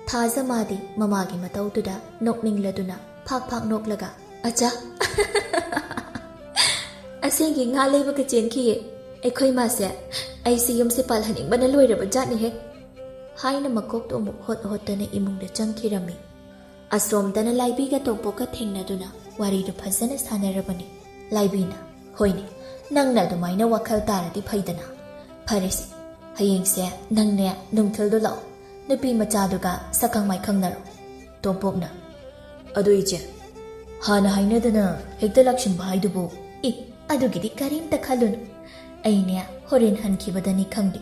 ꯊꯥꯖ ꯃꯥꯗꯤ ꯃꯃꯥꯒꯤ ꯃꯇꯧꯗꯨꯗ ꯅꯣꯛꯅꯤꯡꯂꯗꯨꯅ ꯐꯥꯛ ꯐꯥꯛ ꯅꯣꯛꯂꯒ, "ꯑꯆꯥ, ꯑꯁꯦꯡꯒꯤ ꯉꯥ ꯂꯩꯕꯒ ꯆꯦꯟꯈꯤꯌꯦ꯫ ꯑꯩꯈꯣꯏ ꯃꯥꯁꯦ ꯑꯩꯁꯦ ꯌꯨꯝꯁꯦ ꯄꯥꯜꯍꯟꯅꯤꯡꯕꯅ ꯂꯣꯏꯔꯕ ꯖꯥꯠꯅꯤꯍꯦ" ꯍꯥꯏꯅ ꯃꯀꯣꯛꯇꯣ ꯑꯃꯨꯛ ꯍꯣꯠ ꯍꯣꯠꯇꯅ ꯏꯃꯨꯡꯗ ꯆꯪꯈꯤꯔꯝꯃꯤ꯫ ꯑꯁꯣꯝꯗꯅ ꯂꯥꯏꯕꯤꯒ ꯇꯣꯝꯄꯣꯛꯀ ꯊꯦꯡꯅꯗꯨꯅ ꯋꯥꯔꯤꯗꯨ ꯐꯖꯅ ꯁꯥꯟꯅꯔꯕꯅꯤ꯫ ꯂꯥꯏꯕꯤꯅ, "ꯍꯣꯏꯅꯦ, ꯅꯪꯅ ꯑꯗꯨꯃꯥꯏꯅ ꯋꯥꯈꯜ ꯇꯥꯔꯗꯤ ꯐꯩꯗꯅ꯫ ꯐꯔꯦꯁꯦ, ꯍꯌꯦꯡꯁꯦ ꯅꯪꯅꯦ ꯅꯨꯡꯊꯤꯜꯗꯣ ꯂꯥꯛꯑꯣ, ꯅꯨꯄꯤ ꯃꯆꯥꯗꯨꯒ ꯁꯛꯈꯪ ꯃꯥꯏꯈꯪꯅꯔꯣ꯫" ꯇꯣꯝꯄꯣꯛꯅ, "ꯑꯗꯨ ꯏꯆꯦ, ꯍꯥꯟꯅ ꯍꯥꯏꯅꯗꯅ ꯍꯦꯛꯇ ꯂꯥꯛꯁꯤꯟꯕ ꯍꯥꯏꯗꯨꯕꯨ?" "ꯑꯦ, ꯑꯗꯨꯒꯤꯗꯤ ꯀꯔꯤꯝꯇ ꯈꯜꯂꯨꯅꯨ꯫ ꯑꯩꯅꯦ ꯍꯣꯔꯦꯟ ꯍꯟꯈꯤꯕꯗꯅꯤ ꯈꯪꯗꯦ,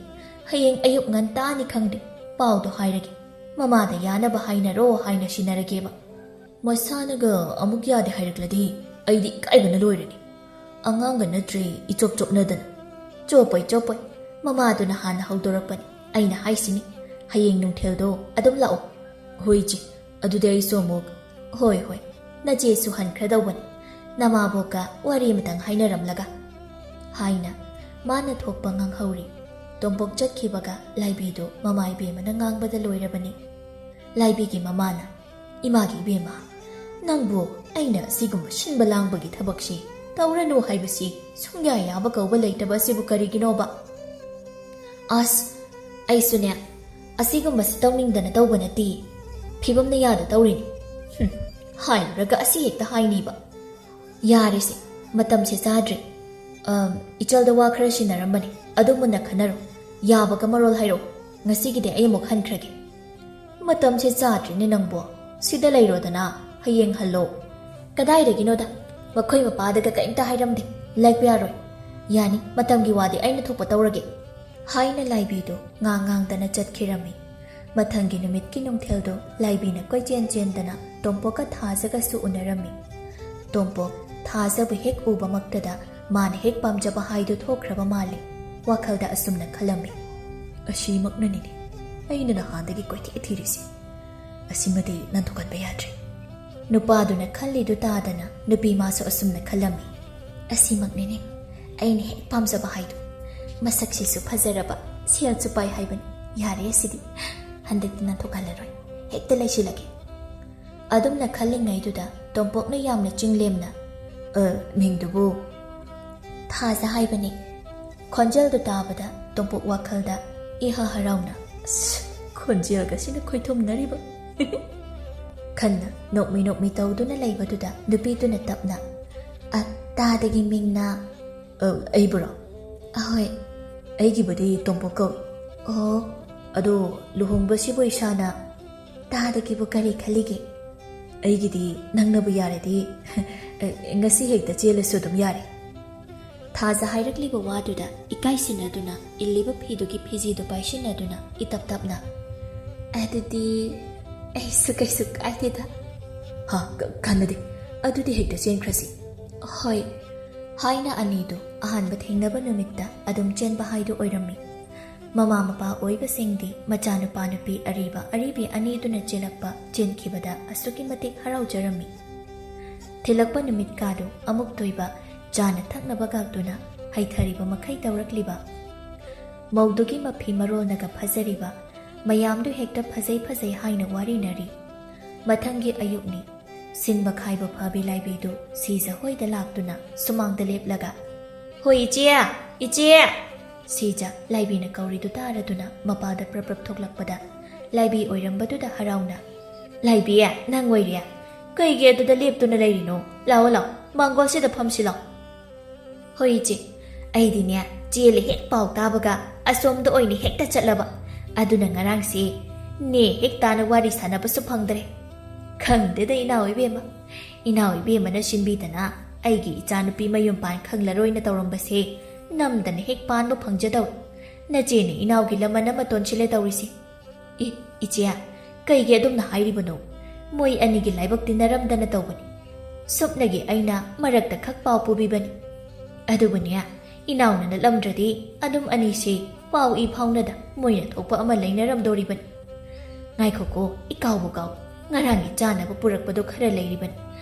ꯍꯌꯦꯡ ꯑꯌꯨꯛ ꯉꯟꯇꯥꯅꯤ ꯈꯪꯗꯦ, ꯄꯥꯎꯗꯣ ꯍꯥꯏꯔꯒꯦ꯫ ꯃꯃꯥꯗ ꯌꯥꯅꯕ ꯍꯥꯏꯅꯔꯣ ꯍꯥꯏꯅ ꯁꯤꯟꯅꯔꯒꯦꯕ꯫ ꯃꯁꯥꯅꯒ ꯑꯃꯨꯛ ꯌꯥꯗꯦ ꯍꯥꯏꯔꯛꯂꯗꯤ ꯑꯩꯗꯤ ꯏꯀꯥꯏꯕꯅ ꯂꯣꯏꯔꯅꯤ꯫ ꯑꯉꯥꯡꯒ ꯅꯠꯇ꯭ꯔꯦ, ꯏꯆꯣꯞ ꯆꯣꯞꯅꯗꯅ꯫ "ꯆꯣꯞꯄꯣꯏ, ꯆꯣꯞꯄꯣꯏ꯫ ꯃꯃꯥꯗꯨꯅ ꯍꯥꯟꯅ ꯍꯧꯗꯣꯔꯛꯄꯅꯤ꯫ ꯑꯩꯅ ꯍꯥꯏꯁꯤꯅꯤ, ꯍꯌꯦꯡ ꯅꯨꯡꯊꯤꯜꯗꯣ ꯑꯗꯨꯝ ꯂꯥꯛꯑꯣ꯫" "ꯍꯣꯏ ꯏꯆꯦ, ꯑꯗꯨꯗꯤ ꯑꯩꯁꯨ ꯑꯃꯨꯛ꯫" "ꯍꯣꯏ, ꯍꯣꯏ, ꯅꯆꯦꯁꯨ ꯍꯟꯈ꯭ꯔꯗꯧꯕꯅꯤ꯫ ꯅꯃꯥꯕꯣꯛꯀ ꯋꯥꯔꯤ ꯑꯃꯇꯪ ꯍꯥꯏꯅꯔꯝꯂꯒ꯫" ꯍꯥꯏꯅ ꯃꯥꯅ ꯊꯣꯛꯄ ꯉꯥꯡꯍꯧꯔꯤ꯫ ꯇꯣꯝꯄꯣꯛ ꯆꯠꯈꯤꯕꯒ ꯂꯥꯏꯕꯤꯗꯨ ꯃꯃꯥ ꯏꯕꯦꯝꯃꯅ ꯉꯥꯡꯕꯗ ꯂꯣꯏꯔꯕꯅꯤ꯫ ꯂꯥꯏꯕꯤꯒꯤ ꯃꯃꯥꯅ, "ꯏꯃꯥꯒꯤ ꯏꯕꯦꯝꯃ, ꯅꯪꯕꯨ ꯑꯩꯅ ꯑꯁꯤꯒꯨꯝꯕ ꯁꯤꯟꯕ ꯂꯥꯡꯕꯒꯤ ꯊꯕꯛꯁꯤ ꯇꯧꯔꯅꯨ ꯍꯥꯏꯕꯁꯤ ꯁꯨꯡꯌꯥ ꯌꯥꯕ ꯀꯧꯕ ꯂꯩꯇꯕ ꯑꯁꯤꯕꯨ ꯀꯔꯤꯒꯤꯅꯣꯕ?" "ꯑꯁ, ꯑꯩꯁꯨꯅꯦ, ꯑꯁꯤꯒꯨꯝꯕꯁꯤ ꯇꯧꯅꯤꯡꯗꯅ ꯇꯧꯕ ꯅꯠꯇꯦ꯫ ꯐꯤꯕꯝꯅ ꯌꯥꯗ ꯇꯧꯔꯤꯅꯤ꯫ ꯍꯨꯝ, ꯍꯥꯏꯔꯨꯔꯒ ꯑꯁꯤ ꯍꯦꯛꯇ ꯍꯥꯏꯅꯤꯕ꯫ ꯌꯥꯔꯦꯁꯦ, ꯃꯇꯝꯁꯦ ꯆꯥꯗ꯭ꯔꯦ꯫ ꯑꯝ, ꯏꯆꯜꯗ ꯋꯥ ꯈꯔ ꯁꯤꯟꯅꯔꯝꯕꯅꯦ, ꯑꯗꯨ ꯃꯨꯟꯅ ꯈꯟꯅꯔꯣ꯫ ꯌꯥꯕꯒ ꯃꯔꯣꯜ ꯍꯥꯏꯔꯛꯑꯣ꯫ ꯉꯁꯤꯒꯤꯗꯤ ꯑꯩ ꯑꯃꯨꯛ ꯍꯟꯈ꯭ꯔꯒꯦ꯫" "ꯃꯇꯝꯁꯦ ꯆꯥꯗ꯭ꯔꯤꯅꯦ ꯅꯪꯕꯣ꯫ ꯁꯤꯗ ꯂꯩꯔꯣꯗꯅ, ꯍꯌꯦꯡ ꯍꯜꯂꯣ꯫" "ꯀꯗꯥꯏꯗꯒꯤꯅꯣꯗ? ꯃꯈꯣꯏ ꯃꯄꯥꯗꯒ ꯀꯔꯤꯝꯇ ꯍꯥꯏꯔꯝꯗꯦ꯫ ꯂꯩꯄ ꯌꯥꯔꯣꯏ꯫ ꯌꯥꯅꯤ, ꯃꯇꯝꯒꯤ ꯋꯥꯗꯤ ꯑꯩꯅ ꯊꯣꯛꯄ ꯇꯧꯔꯒꯦ꯫" ꯍꯥꯏꯅ ꯂꯥꯏꯕꯤꯗꯨ ꯉꯥꯡ ꯉꯥꯡꯗꯅ ꯆꯠꯈꯤꯔꯝꯃꯤ꯫ ꯃꯊꯪꯒꯤ ꯅꯨꯃꯤꯠꯀꯤ ꯅꯨꯡꯊꯤꯜꯗꯣ ꯂꯥꯏꯕꯤꯅ ꯀꯣꯏꯆꯦꯟ ꯆꯦꯟꯗꯅ ꯇꯣꯝꯄꯣꯛꯀ ꯊꯥꯖꯒꯁꯨ ꯎꯅꯔꯝꯃꯤ꯫ ꯇꯣꯝꯄꯣꯛ ꯊꯥꯖꯕꯨ ꯍꯦꯛ ꯎꯕꯃꯛꯇꯗ ꯃꯥꯅ ꯍꯦꯛ ꯄꯥꯝꯖꯕ ꯍꯥꯏꯗꯨ ꯊꯣꯛꯈ꯭ꯔꯕ ꯃꯥꯜꯂꯤ꯫ ꯋꯥꯈꯜꯗ ꯑꯁꯨꯝꯅ ꯈꯜꯂꯝꯃꯤ, "ꯑꯁꯤꯃꯛꯅꯅꯤꯅꯦ ꯑꯩꯅ ꯅꯍꯥꯟꯗꯒꯤ ꯀꯣꯏꯊꯤ ꯊꯤꯔꯤꯁꯦ꯫ ꯑꯁꯤꯃꯗꯤ ꯅꯥꯟꯊꯣꯛꯍꯟꯕ ꯌꯥꯗ꯭ꯔꯦ꯫" ꯅꯨꯄꯥꯗꯨꯅ ꯈꯜꯂꯤꯗꯨ ꯇꯥꯗꯅ ꯅꯨꯄꯤ ꯃꯥꯁꯨ ꯑꯁꯨꯝꯅ ꯈꯜꯂꯝꯃꯤ, "ꯑꯁꯤꯃꯛꯅꯤꯅꯦ ꯑꯩꯅ ꯍꯦꯛ ꯄꯥꯝꯖꯕ ꯍꯥꯏꯗꯨ꯫ ꯃꯁꯛꯁꯤꯁꯨ ꯐꯖꯔꯕ, ꯁꯦꯜꯁꯨ ꯄꯥꯏ ꯍꯥꯏꯕꯅꯤ꯫ ꯌꯥꯔꯦ ꯑꯁꯤꯗꯤ꯫ ꯍꯟꯗꯛꯇꯤ ꯅꯥꯟꯊꯣꯛꯍꯜꯂꯔꯣꯏ꯫ ꯍꯦꯛꯇ ꯂꯩꯁꯤꯜꯂꯒꯦ꯫" ꯑꯗꯨꯝꯅ ꯈꯜꯂꯤꯉꯩꯗꯨꯗ ꯇꯣꯝꯄꯣꯛꯅ ꯌꯥꯝꯅ ꯆꯤꯡꯂꯦꯝꯅ, "ꯑ, ꯃꯤꯡꯗꯨꯕꯨ?" "ꯊꯥꯖ ꯍꯥꯏꯕꯅꯤ꯫" ꯈꯣꯟꯖꯦꯜꯗꯨ ꯇꯥꯕꯗ ꯇꯣꯝꯄꯣꯛ ꯋꯥꯈꯜꯗ ꯏꯍ ꯍꯔꯥꯎꯅ, "ꯑꯁ, ꯈꯣꯟꯖꯦꯜꯒꯁꯤꯅ ꯈꯣꯏꯊꯨꯝꯅꯔꯤꯕ!" ꯈꯟꯅ ꯅꯣꯛꯃꯤ ꯅꯣꯛꯃꯤ ꯇꯧꯗꯨꯅ ꯂꯩꯕꯗꯨꯗ ꯅꯨꯄꯤꯗꯨꯅ ꯇꯞꯅ, "ꯑ, ꯇꯥꯗꯒꯤ ꯃꯤꯡꯅ?" "ꯑ, ꯑꯩꯕꯨꯔꯣ?" "ꯑꯍꯣꯏ꯫" "ꯑꯩꯒꯤꯕꯨꯗꯤ ꯇꯣꯝꯄꯣꯛ ꯀꯧꯏ꯫" "ꯑꯣ꯫" "ꯑꯗꯣ ꯂꯨꯍꯣꯡꯕꯁꯤꯕꯨ ꯏꯁꯥꯅ?" "ꯇꯥꯗꯒꯤꯕꯨ ꯀꯔꯤ ꯈꯜꯂꯤꯒꯦ?" "ꯑꯩꯒꯤꯗꯤ ꯅꯪꯅꯕꯨ ꯌꯥꯔꯗꯤ, ꯉꯁꯤ ꯍꯦꯛꯇ ꯆꯦꯜꯂꯁꯨ ꯑꯗꯨꯝ ꯌꯥꯔꯦ꯫" ꯊꯥꯖ ꯍꯥꯏꯔꯛꯂꯤꯕ ꯋꯥꯗꯨꯗ ꯏꯀꯥꯏꯁꯤꯟꯅꯗꯨꯅ ꯏꯜꯂꯤꯕ ꯐꯤꯗꯨꯒꯤ ꯐꯤꯖꯤꯗꯨ ꯄꯥꯏꯁꯤꯟꯅꯗꯨꯅ ꯏꯇꯞ ꯇꯞꯅ, "ꯑꯗꯨꯗꯤ ꯑꯩꯁꯨ ꯀꯩꯁꯨ ꯀꯥꯏꯗꯦꯗ꯫" "ꯍꯥ, ꯀ-, ꯀꯥꯟꯅꯗꯦ꯫ "ꯑꯗꯨꯗꯤ ꯍꯦꯛꯇ ꯆꯦꯟꯈ꯭ꯔꯁꯤ꯫" "ꯍꯣꯏ" ꯍꯥꯏꯅ ꯑꯅꯤꯗꯨ ꯑꯍꯥꯟꯕ ꯊꯦꯡꯅꯕ ꯅꯨꯃꯤꯠꯇ ꯑꯗꯨꯝ ꯆꯦꯟꯕ ꯍꯥꯏꯗꯨ ꯑꯣꯏꯔꯝꯃꯤ꯫ ꯃꯃꯥ ꯃꯄꯥ ꯑꯣꯏꯕꯁꯤꯡꯗꯤ ꯃꯆꯥꯅꯨꯄꯥ ꯅꯨꯄꯤ ꯑꯔꯤꯕ ꯑꯔꯤꯕꯤ ꯑꯅꯤꯗꯨꯅ ꯆꯦꯜꯂꯛꯄ ꯆꯦꯟꯈꯤꯕꯗ ꯑꯁꯨꯛꯀꯤ ꯃꯇꯤꯛ ꯍꯔꯥꯎꯖꯔꯝꯃꯤ꯫ ꯊꯤꯜꯂꯛꯄ ꯅꯨꯃꯤꯠꯀꯥꯗꯨ ꯑꯃꯨꯛ ꯇꯣꯏꯕ ꯆꯥꯅ ꯊꯛꯅꯕ ꯒꯥꯛꯇꯨꯅ ꯍꯩꯊꯔꯤꯕ ꯃꯈꯩ ꯇꯧꯔꯛꯂꯤꯕ꯫ ꯃꯧꯗꯨꯒꯤ ꯃꯐꯤ ꯃꯔꯣꯜꯅꯒ ꯐꯖꯔꯤꯕ꯫ ꯃꯌꯥꯝꯗꯨ ꯍꯦꯛꯇ ꯐꯖꯩ ꯐꯖꯩ ꯍꯥꯏꯅ ꯋꯥꯔꯤꯅꯔꯤ꯫ ꯃꯊꯪꯒꯤ ꯑꯌꯨꯛꯅꯤ꯫ ꯁꯤꯟꯕ ꯈꯥꯏꯕ ꯐꯕꯤ ꯂꯥꯏꯕꯤꯗꯨ ꯁꯤꯖ ꯍꯣꯏꯗ ꯂꯥꯛꯇꯨꯅ ꯁꯨꯃꯥꯡꯗ ꯂꯦꯞꯂꯒ, "ꯍꯣꯏ ꯏꯆꯦ, ꯏꯆꯦ!" ꯁꯤꯖ ꯂꯥꯏꯕꯤꯅ ꯀꯧꯔꯤꯗꯨ ꯇꯥꯔꯗꯨꯅ ꯃꯄꯥꯗ ꯄ꯭ꯔꯞ ꯄ꯭ꯔꯞ ꯊꯣꯛꯂꯛꯄꯗ ꯂꯥꯏꯕꯤ ꯑꯣꯏꯔꯝꯕꯗꯨꯗ ꯍꯔꯥꯎꯅ, "ꯂꯥꯏꯕꯤ, ꯅꯪ ꯑꯣꯏꯔꯦ? ꯀꯩꯒꯤ ꯑꯗꯨꯗ ꯂꯦꯞꯇꯨꯅ ꯂꯩꯔꯤꯅꯣ? ꯂꯥꯛꯑꯣ, ꯂꯥꯛꯑꯣ, ꯃꯥꯡꯒꯣꯜꯁꯤꯗ ꯐꯝꯁꯤ ꯂꯥꯛꯑꯣ꯫" "ꯍꯣꯏ ꯏꯆꯦ, ꯑꯩꯗꯤꯅꯦ ꯆꯦꯜꯂꯦ ꯍꯦꯛ ꯄꯥꯎ ꯇꯥꯕꯒ ꯑꯁꯣꯝꯗ ꯑꯣꯏꯅ ꯍꯦꯛꯇ ꯆꯠꯂꯕ꯫ ꯑꯗꯨꯅ ꯉꯔꯥꯡꯁꯦ ꯅꯦ ꯍꯦꯛ ꯇꯥꯅ ꯋꯥꯔꯤ ꯁꯥꯟꯅꯕꯁꯨ ꯐꯪꯗ꯭ꯔꯦ꯫ ꯈꯪꯗꯦꯗ ꯏꯅꯥꯎ ꯏꯕꯦꯝꯃ, ꯏꯅꯥꯎ ꯏꯕꯦꯝꯃꯅ ꯁꯤꯟꯕꯤꯗꯅ ꯑꯩꯒꯤ ꯏꯆꯥꯅꯨꯄꯤ ꯃꯌꯨꯝ ꯄꯥꯟ ꯈꯪꯂꯔꯣꯏꯅ ꯇꯧꯔꯝꯕꯁꯦ ꯅꯝꯗꯅ ꯍꯦꯛ ꯄꯥꯟꯕ ꯐꯪꯖꯗꯧꯔꯦ꯫ ꯅꯆꯦꯅ ꯏꯅꯥꯎꯒꯤ ꯂꯃꯟ ꯑꯃ ꯇꯣꯟꯁꯤꯜꯂꯦ ꯇꯧꯔꯤꯁꯦ꯫ ꯏ, ꯏꯆꯦ, ꯀꯩꯒꯤ ꯑꯗꯨꯝꯅ ꯍꯥꯏꯔꯤꯕꯅꯣ? ꯃꯣꯏ ꯑꯅꯤꯒꯤ ꯂꯥꯏꯕꯛ ꯇꯤꯟꯅꯔꯝꯗꯅ ꯇꯧꯕꯅꯤ꯫ ꯁꯨꯞꯅꯒꯤ ꯑꯩꯅ ꯃꯔꯛꯇ ꯈꯛ ꯄꯥꯎ ꯄꯨꯕꯤꯕꯅꯤ꯫ ꯑꯗꯨꯕꯨꯅꯦ, ꯏꯅꯥꯎꯅ ꯅꯠꯂꯝꯗ꯭ꯔꯗꯤ ꯑꯗꯨꯝ ꯑꯅꯤꯁꯦ ꯄꯥꯎ ꯏ ꯐꯥꯎꯅꯗ ꯃꯣꯏꯅ ꯊꯣꯛꯄ ꯑꯃ ꯂꯩꯅꯔꯝꯗꯧꯔꯤꯕꯅꯤ꯫ ꯉꯥꯏꯈꯣꯀꯣ, ꯏꯀꯥꯎꯕꯨ ꯀꯥꯎ, ꯉꯔꯥꯡꯒꯤ ꯆꯥꯅꯕ ꯄꯨꯔꯛꯄꯗꯣ ꯈꯔ ꯂꯩꯔꯤꯕꯅꯤ꯫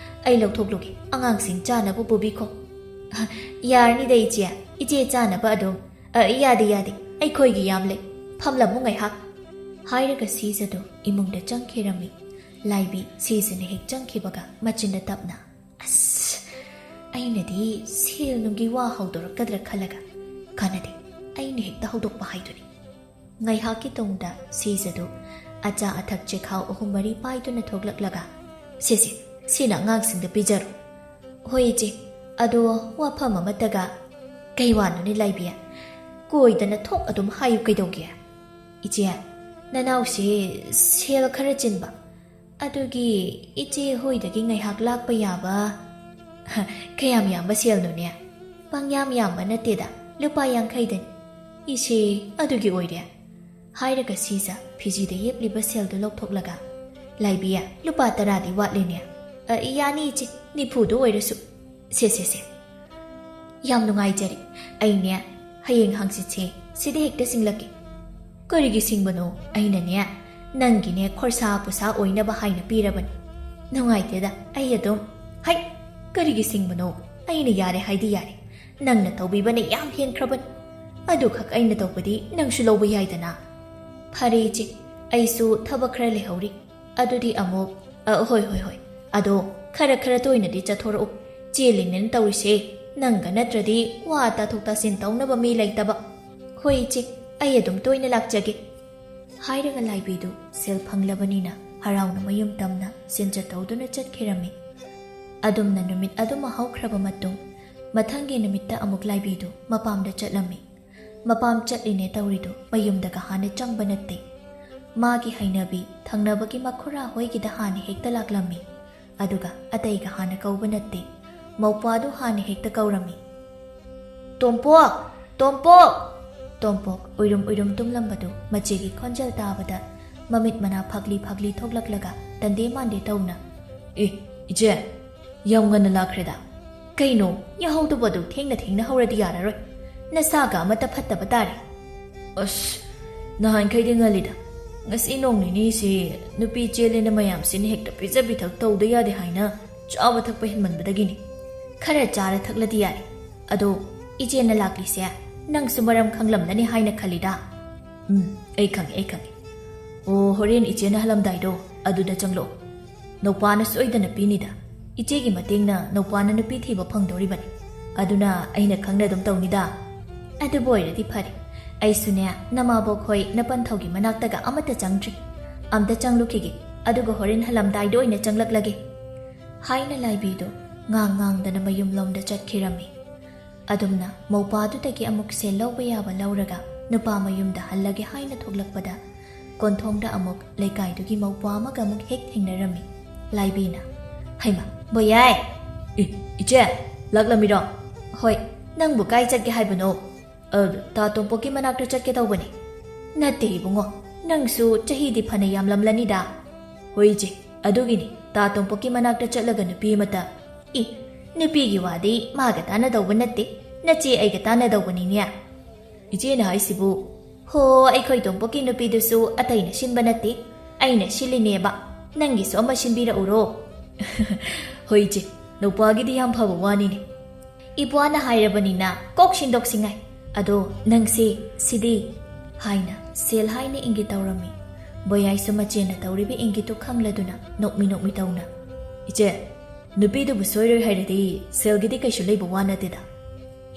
ꯑꯩ ꯂꯧꯊꯣꯛꯂꯨꯒꯦ, ꯑꯉꯥꯡꯁꯤꯡ ꯆꯥꯅꯕ ꯄꯨꯕꯤꯈꯣ꯫" "ꯑ, ꯌꯥꯔꯅꯤꯗ ꯏꯆꯦ, ꯏꯆꯦ ꯆꯥꯅꯕ ꯑꯗꯨꯝ꯫" "ꯑ, ꯌꯥꯗꯦ, ꯌꯥꯗꯦ, ꯑꯩꯈꯣꯏꯒꯤ ꯌꯥꯝ ꯂꯩ, ꯐꯝꯂꯝꯃꯨ ꯉꯥꯏꯍꯥꯛ꯫" ꯍꯥꯏꯔꯒ ꯁꯤꯖꯗꯨ ꯏꯃꯨꯡꯗ ꯆꯪꯈꯤꯔꯝꯃꯤ꯫ ꯂꯥꯏꯕꯤ ꯁꯤꯖꯅ ꯍꯦꯛ ꯆꯪꯈꯤꯕꯒ ꯃꯆꯤꯟꯗ ꯇꯞꯅ, "ꯑꯁ, ꯑꯩꯅꯗꯤ ꯁꯦꯜ ꯅꯨꯡꯒꯤ ꯋꯥ ꯍꯧꯗꯣꯔꯛꯀꯗ꯭ꯔꯥ ꯈꯜꯂꯒ, ꯀꯥꯟꯅꯗꯦ, ꯑꯩꯅ ꯍꯦꯛꯇ ꯍꯧꯗꯣꯛꯄ ꯍꯥꯏꯗꯨꯅꯤ꯫" ꯉꯥꯏꯍꯥꯛꯀꯤ ꯇꯨꯡꯗ ꯁꯤꯖꯗꯨ ꯑꯆꯥ ꯑꯊꯛ ꯆꯦꯈꯥꯎ ꯑꯍꯨꯝ ꯃꯔꯤ ꯄꯥꯏꯗꯨꯅ ꯊꯣꯛꯂꯛꯂꯒ, "ꯁꯦ, ꯁꯦ, ꯁꯤꯅ ꯑꯉꯥꯡꯁꯤꯡꯗ ꯄꯤꯖꯔꯣ꯫" "ꯍꯣꯏ ꯏꯆꯦ, ꯑꯗꯣ ꯋꯥꯐꯝ ꯑꯃꯠꯇꯒ꯫" "ꯀꯩ ꯋꯥꯅꯣꯅꯦ ꯂꯥꯏꯕꯤ? ꯀꯣꯏꯗꯅ ꯊꯣꯛ ꯑꯗꯨꯝ ꯍꯥꯏꯌꯨ ꯀꯩꯗꯧꯒꯦ?" "ꯏꯆꯦ, ꯅꯅꯥꯎꯁꯦ ꯁꯦꯜ ꯈꯔ ꯆꯤꯟꯕ, ꯑꯗꯨꯒꯤ ꯏꯆꯦ ꯍꯣꯏꯗꯒꯤ ꯉꯥꯏꯍꯥꯛ ꯂꯥꯛꯄ ꯌꯥꯕ꯫" "ꯀꯌꯥꯝ ꯌꯥꯝꯕ ꯁꯦꯜꯅꯣꯅꯦ?" "ꯄꯪꯌꯥꯝ ꯌꯥꯝꯕ ꯅꯠꯇꯦꯗ, ꯂꯨꯄꯥ ꯌꯥꯡꯈꯩꯗꯅꯤ꯫" "ꯏꯆꯦ, ꯑꯗꯨꯒꯤ ꯑꯣꯏꯔꯦ?" ꯍꯥꯏꯔꯒ ꯁꯤꯖ ꯐꯤꯖꯤꯗ ꯌꯦꯞꯂꯤꯕ ꯁꯦꯜꯗꯨ ꯂꯧꯊꯣꯛꯂꯒ, "ꯂꯥꯏꯕꯤ, ꯂꯨꯄꯥ ꯇꯔꯥꯗꯤ ꯋꯥꯠꯂꯤꯅꯦ꯫" "ꯑ, ꯌꯥꯅꯤ ꯏꯆꯦ, ꯅꯤꯐꯨꯗꯣ ꯑꯣꯏꯔꯁꯨ꯫ ꯁꯦ, ꯁꯦ, ꯁꯦ꯫ ꯌꯥꯝ ꯅꯨꯡꯉꯥꯏꯖꯔꯦ꯫ ꯑꯩꯅꯦ, ꯍꯌꯦꯡ ꯍꯪꯆꯤꯠꯁꯦ ꯁꯤꯗ ꯍꯦꯛꯇ ꯁꯤꯡꯂꯛꯀꯦ꯫" "ꯀꯔꯤꯒꯤ ꯁꯤꯡꯕꯅꯣ? ꯑꯩꯅꯅꯦ, ꯅꯪꯒꯤꯅꯦ ꯈꯣꯔꯁꯥ ꯄꯨꯁꯥ ꯑꯣꯏꯅꯕ ꯍꯥꯏꯅ ꯄꯤꯔꯕꯅꯤ꯫" "ꯅꯨꯡꯉꯥꯏꯇꯦꯗ, ꯑꯩ ꯑꯗꯨꯝ꯫" "ꯍꯩ, ꯀꯔꯤꯒꯤ ꯁꯤꯡꯕꯅꯣ? ꯑꯩꯅ ꯌꯥꯔꯦ ꯍꯥꯏꯗꯤ ꯌꯥꯔꯦ꯫ ꯅꯪꯅ ꯇꯧꯕꯤꯕꯅ ꯌꯥꯝ ꯍꯦꯟꯈ꯭ꯔꯕꯅꯤ꯫ ꯑꯗꯨꯈꯛ ꯑꯩꯅ ꯇꯧꯕꯗꯤ ꯅꯪꯁꯨ ꯂꯧꯕ ꯌꯥꯏꯗꯅ꯫" "ꯐꯔꯦ ꯏꯆꯦ, ꯑꯩꯁꯨ ꯊꯕꯛ ꯈꯔ ꯂꯩꯍꯧꯔꯤ꯫ ꯑꯗꯨꯗꯤ ꯑꯃꯨꯛ, ꯑ, ꯍꯣꯏ, ꯍꯣꯏ, ꯍꯣꯏ꯫ ꯑꯗꯣ ꯈꯔ ꯈꯔ ꯇꯣꯏꯅꯗꯤ ꯆꯠꯊꯣꯔꯛꯎ꯫ ꯆꯦꯜꯂꯤꯅꯦꯅ ꯇꯧꯔꯤꯁꯦ, ꯅꯪꯒ ꯅꯠꯇ꯭ꯔꯗꯤ ꯋꯥ ꯇꯥꯊꯣꯛ ꯇꯥꯁꯤꯟ ꯇꯧꯅꯕ ꯃꯤ ꯂꯩꯇꯕ꯫" "ꯍꯣꯏ ꯏꯆꯦ, ꯑꯩ ꯑꯗꯨꯝ ꯇꯣꯏꯅ ꯂꯥꯛꯆꯒꯦ꯫" ꯍꯥꯏꯔꯒ ꯂꯥꯏꯕꯤꯗꯨ ꯁꯦꯜ ꯐꯪꯂꯕꯅꯤꯅ ꯍꯔꯥꯎꯅ ꯃꯌꯨꯝ ꯇꯝꯅ ꯁꯤꯟꯆꯠ ꯇꯧꯗꯨꯅ ꯆꯠꯈꯤꯔꯝꯃꯤ꯫ ꯑꯗꯨꯝꯅ ꯅꯨꯃꯤꯠ ꯑꯗꯨꯃ ꯍꯧꯈ꯭ꯔꯕ ꯃꯇꯨꯡ, ꯃꯊꯪꯒꯤ ꯅꯨꯃꯤꯠꯇ ꯑꯃꯨꯛ ꯂꯥꯏꯕꯤꯗꯨ ꯃꯄꯥꯝꯗ ꯆꯠꯂꯝꯃꯤ꯫ ꯃꯄꯥꯝ ꯆꯠꯂꯤꯅꯦ ꯇꯧꯔꯤꯗꯨ ꯃꯌꯨꯝꯗꯒ ꯍꯥꯟꯅ ꯆꯪꯕ ꯅꯠꯇꯦ꯫ ꯃꯥꯒꯤ ꯍꯩꯅꯕꯤ ꯊꯪꯅꯕꯒꯤ ꯃꯈꯨꯔꯥ ꯍꯣꯏꯒꯤꯗ ꯍꯥꯟꯅ ꯍꯦꯛꯇ ꯂꯥꯛꯂꯝꯃꯤ꯫ ꯑꯗꯨꯒ ꯑꯇꯩꯒ ꯍꯥꯟꯅ ꯀꯧꯕ ꯅꯠꯇꯦ꯫ ꯃꯧꯄ꯭ꯋꯥꯗꯨ ꯍꯥꯟꯅ ꯍꯦꯛꯇ ꯀꯧꯔꯝꯃꯤ꯫ "ꯇꯣꯝꯄꯣꯛ! ꯇꯣꯝꯄꯣꯛ!" ꯇꯣꯝꯄꯣꯛ ꯎꯏꯔꯨꯝ ꯎꯏꯔꯨꯝ ꯇꯨꯝꯂꯝꯕꯗꯨ ꯃꯆꯦꯒꯤ ꯈꯣꯟꯖꯦꯜ ꯇꯥꯕꯗ ꯃꯃꯤꯠ ꯃꯅꯥ ꯐꯥꯛꯂꯤ ꯐꯥꯛꯂꯤ ꯊꯣꯛꯂꯛꯂꯒ ꯇꯟꯗꯦ ꯃꯥꯟꯗꯦ ꯇꯧꯅ, "ꯑꯦ, ꯏꯆꯦ, ꯌꯥꯝ ꯉꯟꯅ ꯂꯥꯛꯈ꯭ꯔꯦꯗ꯫ ꯀꯩꯅꯣ, ꯌꯥꯍꯧꯗꯨꯕꯨ ꯑꯗꯨ ꯊꯦꯡꯅ ꯊꯦꯡꯅ ꯍꯧꯔꯗꯤ ꯌꯥꯔꯔꯣꯏ꯫ ꯅꯁꯥꯒ ꯑꯃꯠꯇ ꯐꯠꯇꯕ ꯇꯥꯔꯦ꯫" "ꯑꯁ, ꯅꯍꯥꯟꯈꯩꯗꯤ ꯉꯜꯂꯤꯗ꯫ ꯉꯁꯤ ꯅꯣꯡ ꯅꯤꯅꯤꯁꯤ ꯅꯨꯄꯤ ꯆꯦꯜꯂꯦꯅ ꯃꯌꯥꯝꯁꯤꯅ ꯍꯦꯛꯇ ꯄꯤꯖ ꯄꯤꯊꯛ ꯇꯧꯗ ꯌꯥꯗꯦ ꯍꯥꯏꯅ ꯆꯥꯕ ꯊꯛꯄ ꯍꯦꯟꯃꯟꯕꯗꯒꯤꯅꯤ꯫ ꯈꯔ ꯆꯥꯔ ꯊꯛꯂꯗꯤ ꯌꯥꯔꯦ꯫ ꯑꯗꯣ ꯏꯆꯦꯅ ꯂꯥꯛꯂꯤꯁꯦ ꯅꯪꯁꯨ ꯃꯔꯝ ꯈꯪꯂꯝꯂꯅꯤ ꯍꯥꯏꯅ ꯈꯜꯂꯤꯗ꯫" "ꯎꯝ, ꯑꯩ ꯈꯪꯉꯦ, ꯑꯩ ꯈꯪꯉꯦ꯫ ꯑꯣ, ꯍꯣꯔꯦꯟ ꯏꯆꯦꯅ ꯍꯜꯂꯝꯗꯥꯏꯗꯣ ꯑꯗꯨꯗ ꯆꯪꯂꯛꯑꯣ꯫ ꯅꯧꯄꯥꯅ ꯁꯣꯏꯗꯅ ꯄꯤꯅꯤꯗ꯫ ꯏꯆꯦꯒꯤ ꯃꯇꯦꯡꯅ ꯅꯧꯄꯥꯅ ꯅꯨꯄꯤ ꯊꯤꯕ ꯐꯪꯗꯧꯔꯤꯕꯅꯤ꯫ ꯑꯗꯨꯅ ꯑꯩꯅ ꯈꯪꯅ ꯑꯗꯨꯝ ꯇꯧꯅꯤꯗ꯫" "ꯑꯗꯨꯕꯨ ꯑꯣꯏꯔꯗꯤ ꯐꯔꯦ꯫ ꯑꯩꯁꯨꯅꯦ, ꯅꯃꯥꯕꯣꯛ ꯍꯣꯏ ꯅꯄꯟꯊꯧꯒꯤ ꯃꯅꯥꯛꯇꯒ ꯑꯃꯠꯇ ꯆꯪꯗ꯭ꯔꯤ꯫ ꯑꯝꯇ ꯆꯪꯂꯨꯈꯤꯒꯦ, ꯑꯗꯨꯒ ꯍꯣꯔꯦꯟ ꯍꯜꯂꯝꯗꯥꯏꯗ ꯑꯣꯏꯅ ꯆꯪꯂꯛꯂꯒꯦ꯫" ꯍꯥꯏꯅ ꯂꯥꯏꯕꯤꯗꯨ ꯉꯥꯡ ꯉꯥꯡꯗꯅ ꯃꯌꯨꯝꯂꯣꯝꯗ ꯆꯠꯈꯤꯔꯝꯃꯤ꯫ ꯑꯗꯨꯝꯅ ꯃꯧꯄꯥꯗꯨꯗꯒꯤ ꯑꯃꯨꯛ ꯁꯦꯜ ꯂꯧꯕ ꯌꯥꯕ ꯂꯧꯔꯒ ꯅꯨꯄꯥ ꯃꯌꯨꯝꯗ ꯍꯜꯂꯒꯦ ꯍꯥꯏꯅ ꯊꯣꯛꯂꯛꯄꯗ, ꯀꯣꯟꯊꯣꯡꯗ ꯑꯃꯨꯛ ꯂꯩꯀꯥꯏꯗꯨꯒꯤ ꯃꯧꯄ꯭ꯋꯥ ꯑꯃꯒ ꯑꯃꯨꯛ ꯍꯦꯛ ꯊꯦꯡꯅꯔꯝꯃꯤ꯫ ꯂꯥꯏꯕꯤꯅ, "ꯍꯩꯃ, ꯕꯣꯌꯥꯏ!" "ꯑꯦ, ꯏꯆꯦ, ꯂꯥꯛꯂꯝꯃꯤꯔꯣ?" "ꯍꯣꯏ, ꯅꯪꯕꯨ ꯀꯥꯏ ꯆꯠꯀꯦ ꯍꯥꯏꯕꯅꯣ?" "ꯑ, ꯇꯥ ꯇꯣꯝꯄꯣꯛꯀꯤ ꯃꯅꯥꯛꯇ ꯆꯠꯀꯦ ꯇꯧꯕꯅꯤ꯫" "ꯅꯠꯇꯦ ꯏꯕꯨꯡꯉꯣ, ꯅꯪꯁꯨ ꯆꯍꯤꯗꯤ ꯐꯅ ꯌꯥꯝꯂꯝꯂꯅꯤꯗ꯫" "ꯍꯣꯏ ꯏꯆꯦ, ꯑꯗꯨꯒꯤꯅꯤ꯫ ꯇꯥ ꯇꯣꯝꯄꯣꯛꯀꯤ ꯃꯅꯥꯛꯇ ꯆꯠꯂꯒ ꯅꯨꯄꯤ ꯑꯃꯗ, "ꯏ, ꯅꯨꯄꯤꯒꯤ ꯋꯥꯗꯤ ꯃꯥꯒ ꯇꯥꯟꯅꯗꯧꯕ ꯅꯠꯇꯦ, ꯅꯆꯦ ꯑꯩꯒ ꯇꯥꯟꯅꯗꯧꯕꯅꯤꯅꯦ꯫ ꯏꯆꯦꯅ ꯍꯥꯏꯁꯤꯕꯨ?" "ꯍꯣ, ꯑꯩꯈꯣꯏ ꯇꯣꯝꯄꯣꯛꯀꯤ ꯅꯨꯄꯤꯗꯨꯁꯨ ꯑꯇꯩꯅ ꯁꯤꯟꯕ ꯅꯠꯇꯦ, ꯑꯩꯅ ꯁꯤꯜꯂꯤꯅꯦꯕ꯫ ꯅꯪꯒꯤꯁꯨ ꯑꯃ ꯁꯤꯟꯕꯤꯔꯛꯎꯔꯣ?" "ꯍꯣꯏ ꯏꯆꯦ, ꯅꯧꯄꯥꯒꯤꯗꯤ ꯌꯥꯝ ꯐꯕ ꯋꯥꯅꯤꯅꯦ꯫ ꯏꯄ꯭ꯋꯥꯅ ꯍꯥꯏꯔꯕꯅꯤꯅ ꯀꯣꯛ ꯁꯤꯟꯗꯣꯛꯁꯤꯉꯥꯏ꯫ ꯑꯗꯣ ꯅꯪꯁꯦ ꯁꯤꯗꯤ?" ꯍꯥꯏꯅ ꯁꯦꯜ ꯍꯥꯏꯅ ꯏꯪꯒꯤꯠ ꯇꯧꯔꯝꯃꯤ꯫ ꯕꯣꯌꯥꯏꯁꯨ ꯃꯆꯦꯅ ꯇꯧꯔꯤꯕ ꯏꯪꯒꯤꯠꯇꯨ ꯈꯪꯂꯗꯨꯅ ꯅꯣꯛꯃꯤ ꯅꯣꯛꯃꯤ ꯇꯧꯅ, "ꯏꯆꯦ, ꯅꯨꯄꯤꯗꯨꯕꯨ ꯁꯣꯏꯔꯣꯏ ꯍꯥꯏꯔꯗꯤ ꯁꯦꯜꯒꯤꯗꯤ ꯀꯩꯁꯨ ꯂꯩꯕ ꯋꯥ ꯅꯠꯇꯦꯗ꯫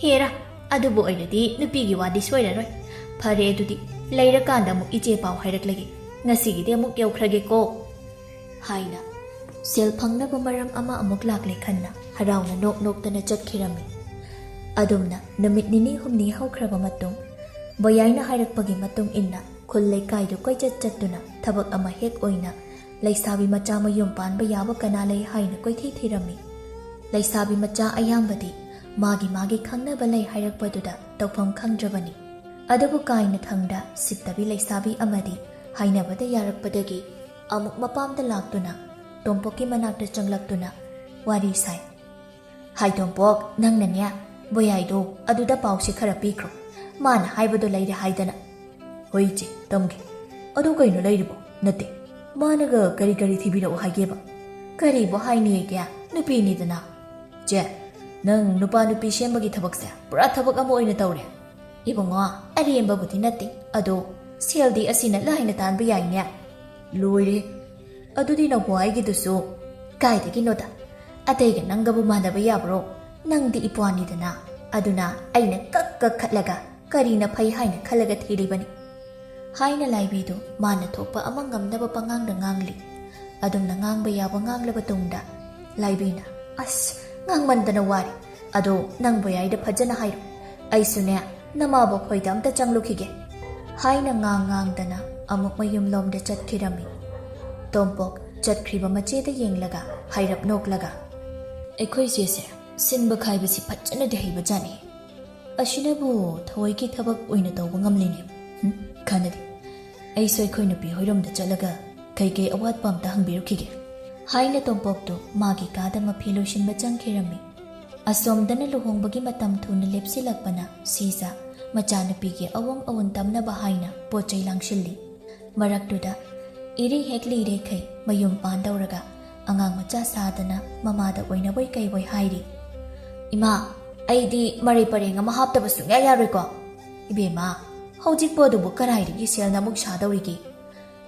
ꯍꯦꯔꯥ, ꯑꯗꯨꯕꯨ ꯑꯣꯏꯔꯗꯤ ꯅꯨꯄꯤꯒꯤ ꯋꯥꯗꯤ ꯁꯣꯏꯔꯔꯣꯏ꯫ ꯐꯔꯦ ꯑꯗꯨꯗꯤ, ꯂꯩꯔꯀꯥꯟꯗ ꯑꯃꯨꯛ ꯏꯆꯦ ꯄꯥꯎ ꯍꯥꯏꯔꯛꯂꯒꯦ꯫ ꯉꯁꯤꯒꯤꯗꯤ ꯑꯃꯨꯛ ꯌꯧꯈ꯭ꯔꯒꯦꯀꯣ" ꯍꯥꯏꯅ ꯁꯦꯜ ꯐꯪꯅꯕ ꯃꯔꯝ ꯑꯃ ꯑꯃꯨꯛ ꯂꯥꯛꯂꯦ ꯈꯟꯅ ꯍꯔꯥꯎꯅ ꯅꯣꯛ ꯅꯣꯛꯇꯅ ꯆꯠꯈꯤꯔꯝꯃꯤ꯫ ꯑꯗꯨꯝꯅ ꯅꯨꯃꯤꯠ ꯅꯤꯅꯤ ꯍꯨꯝꯅꯤ ꯍꯧꯈ꯭ꯔꯕ ꯃꯇꯨꯡ, ꯕꯣꯌꯥꯏꯅ ꯍꯥꯏꯔꯛꯄꯒꯤ ꯃꯇꯨꯡ ꯏꯟꯅ ꯈꯨꯜ ꯂꯩꯀꯥꯏꯗꯨ ꯀꯣꯏꯆꯠ ꯆꯠꯇꯨꯅ ꯊꯕꯛ ꯑꯃ ꯍꯦꯛ ꯑꯣꯏꯅ ꯂꯩꯁꯥꯕꯤ ꯃꯆꯥ ꯃꯌꯨꯝ ꯄꯥꯟꯕ ꯌꯥꯕ ꯀꯅꯥ ꯂꯩ ꯍꯥꯏꯅ ꯀꯣꯏꯊꯤ ꯊꯤꯔꯝꯃꯤ꯫ ꯂꯩꯁꯥꯕꯤ ꯃꯆꯥ ꯑꯌꯥꯝꯕꯗꯤ ꯃꯥꯒꯤ ꯃꯥꯒꯤ ꯈꯪꯅꯕ ꯂꯩ ꯍꯥꯏꯔꯛꯄꯗꯨꯗ ꯇꯧꯐꯝ ꯈꯪꯗ꯭ꯔꯕꯅꯤ꯫ ꯑꯗꯨꯕꯨ ꯀꯥꯏꯅ ꯊꯪꯗ ꯁꯤꯠꯇꯕꯤ ꯂꯩꯁꯥꯕꯤ ꯑꯃꯗꯤ ꯍꯥꯏꯅꯕꯗ ꯌꯥꯔꯛꯄꯗꯒꯤ ꯑꯃꯨꯛ ꯃꯄꯥꯝꯗ ꯂꯥꯛꯇꯨꯅ ꯇꯣꯝꯄꯣꯛꯀꯤ ꯃꯅꯥꯛꯇ ꯆꯪꯂꯛꯇꯨꯅ ꯋꯥꯔꯤ ꯁꯥꯏ꯫ "ꯍꯥꯏ ꯇꯣꯝꯄꯣꯛ, ꯅꯪꯅꯅꯦ ꯕꯣꯌꯥꯏꯗꯣ ꯑꯗꯨꯗ ꯄꯥꯎꯁꯦ ꯈꯔ ꯄꯤꯈ꯭ꯔꯣ꯫ ꯃꯥꯅ ꯍꯥꯏꯕꯗꯣ ꯂꯩꯔꯦ ꯍꯥꯏꯗꯅ꯫" "ꯍꯣꯏ ꯏꯆꯦ, ꯇꯝꯒꯦ꯫ ꯑꯗꯨ ꯀꯩꯅꯣ ꯂꯩꯔꯤꯕꯣ? ꯅꯠꯇꯦ, ꯃꯥꯅꯒ ꯀꯔꯤ ꯀꯔꯤ ꯊꯤꯕꯤꯔꯛꯑꯣ ꯍꯥꯏꯒꯦꯕ?" "ꯀꯔꯤꯕꯨ ꯍꯥꯏꯅꯤꯒꯦ, ꯅꯨꯄꯤꯅꯤꯗꯅ꯫" "ꯏꯆꯦ, ꯅꯪ ꯅꯨꯄꯥ ꯅꯨꯄꯤ ꯁꯦꯝꯕꯒꯤ ꯊꯕꯛꯁꯦ ꯄꯨꯔꯥ ꯊꯕꯛ ꯑꯃ ꯑꯣꯏꯅ ꯇꯧꯔꯦ꯫" "ꯏꯕꯨꯡꯉꯣ, ꯑꯔꯦꯝꯕꯕꯨꯗꯤ ꯅꯠꯇꯦ, ꯑꯗꯣ ꯁꯦꯜꯗꯤ ꯑꯁꯤꯅ ꯂꯥꯏꯅ ꯇꯥꯟꯕ ꯌꯥꯏꯅꯦ꯫" "ꯂꯣꯏꯔꯦ, ꯑꯗꯨꯗꯤ ꯅꯧꯄꯣ ꯑꯩꯒꯤꯗꯨꯁꯨ?" "ꯀꯥꯏꯗꯒꯤꯅꯣꯗ, ꯑꯇꯩꯒ ꯅꯪꯒꯕꯨ ꯃꯥꯟꯅꯕ ꯌꯥꯕ꯭ꯔꯣ? ꯅꯪꯗꯤ ꯏꯄ꯭ꯋꯥꯅꯤꯗꯅ꯫ ꯑꯗꯨꯅ ꯑꯩꯅ ꯀꯛ ꯀꯛ ꯈꯠꯂꯒ ꯀꯔꯤꯅ ꯐꯩ ꯍꯥꯏꯅ ꯈꯜꯂꯒ ꯊꯤꯔꯤꯕꯅꯤ" ꯍꯥꯏꯅ ꯂꯥꯏꯕꯤꯗꯨ ꯃꯥꯅ ꯊꯣꯛꯄ ꯑꯃ ꯉꯝꯅꯕ ꯄꯉꯥꯡꯗ ꯉꯥꯡꯂꯤ꯫ ꯑꯗꯨꯝꯅ ꯉꯥꯡꯕ ꯌꯥꯕ ꯉꯥꯡꯂꯕ ꯇꯨꯡꯗ ꯂꯥꯏꯕꯤꯅ, "ꯑꯁ, ꯉꯥꯡꯃꯟꯗꯅ ꯋꯥꯔꯦ꯫ ꯑꯗꯣ ꯅꯪ ꯕꯣꯌꯥꯏꯗ ꯐꯖꯅ ꯍꯥꯏꯔꯣ꯫ ꯑꯩꯁꯨꯅꯦ, ꯅꯃꯥꯕꯣꯛ ꯈꯣꯏꯗ ꯑꯝꯇ ꯆꯪꯂꯨꯈꯤꯒꯦ" ꯍꯥꯏꯅ ꯉꯥꯡ ꯉꯥꯡꯗꯅ ꯑꯃꯨꯛ ꯃꯌꯨꯝꯂꯣꯝꯗ ꯆꯠꯈꯤꯔꯝꯃꯤ꯫ ꯇꯣꯝꯄꯣꯛ ꯆꯠꯈ꯭ꯔꯤꯕ ꯃꯆꯦꯗ ꯌꯦꯡꯂꯒ ꯍꯥꯏꯔꯞ ꯅꯣꯛꯂꯒ, "ꯑꯩꯈꯣꯏ ꯆꯦꯁꯦ ꯁꯤꯟꯕ ꯈꯥꯏꯕꯁꯤ ꯐꯖꯅꯗꯤ ꯍꯩꯕꯖꯥꯠꯅꯤ꯫ ꯑꯁꯤꯅꯕꯨ ꯊꯑꯣꯏꯒꯤ ꯊꯕꯛ ꯑꯣꯏꯅ ꯇꯧꯕ ꯉꯝꯂꯤꯅꯦ꯫ ꯍꯨꯝ, ꯀꯥꯟꯅꯗꯦ꯫ ꯑꯩꯁꯨ ꯑꯩꯈꯣꯏ ꯅꯨꯄꯤ ꯍꯣꯏꯔꯣꯝꯗ ꯆꯠꯂꯒ ꯀꯩꯀꯩ ꯑꯋꯥꯠꯄ ꯑꯝꯇ ꯍꯪꯕꯤꯔꯨꯈꯤꯒꯦ" ꯍꯥꯏꯅ ꯇꯣꯝꯄꯣꯛꯇꯨ ꯃꯥꯒꯤ ꯀꯥꯗ ꯃꯐꯤ ꯂꯣꯏꯁꯤꯟꯕ ꯆꯪꯈꯤꯔꯝꯃꯤ꯫ ꯑꯁꯣꯝꯗꯅ ꯂꯨꯍꯣꯡꯕꯒꯤ ꯃꯇꯝ ꯊꯨꯅ ꯂꯦꯞꯁꯤꯜꯂꯛꯄꯅ ꯁꯤꯖ ꯃꯆꯥꯅꯨꯄꯤꯒꯤ ꯑꯑꯣꯡ ꯑꯑꯣꯟ ꯇꯝꯅꯕ ꯍꯥꯏꯅ ꯄꯣꯠ ꯆꯩ ꯂꯥꯡꯁꯤꯜꯂꯤ꯫ ꯃꯔꯛꯇꯨꯗ ꯏꯔꯤ ꯍꯦꯛ ꯂꯤꯔꯦꯈꯩ ꯃꯌꯨꯝ ꯄꯥꯟꯗꯧꯔꯒ ꯑꯉꯥꯡ ꯃꯆꯥ ꯁꯥꯗꯅ ꯃꯃꯥꯗ ꯑꯣꯏꯅꯕꯣꯏ ꯀꯩꯕꯣꯏ ꯍꯥꯏꯔꯤ꯫ "ꯏꯃꯥ, ꯑꯩꯗꯤ ꯃꯔꯩ ꯄꯔꯦꯡ ꯑꯃ ꯍꯥꯞꯇꯕ ꯁꯨꯡꯌꯥ ꯌꯥꯔꯣꯏꯀꯣ꯫ ꯏꯕꯦꯝꯃ, ꯍꯧꯖꯤꯛꯄꯨ ꯑꯗꯨꯕꯨ ꯀꯔꯥꯏꯗꯒꯤ ꯁꯦꯜꯅ ꯑꯃꯨꯛ ꯁꯥꯗꯧꯔꯤꯒꯦ?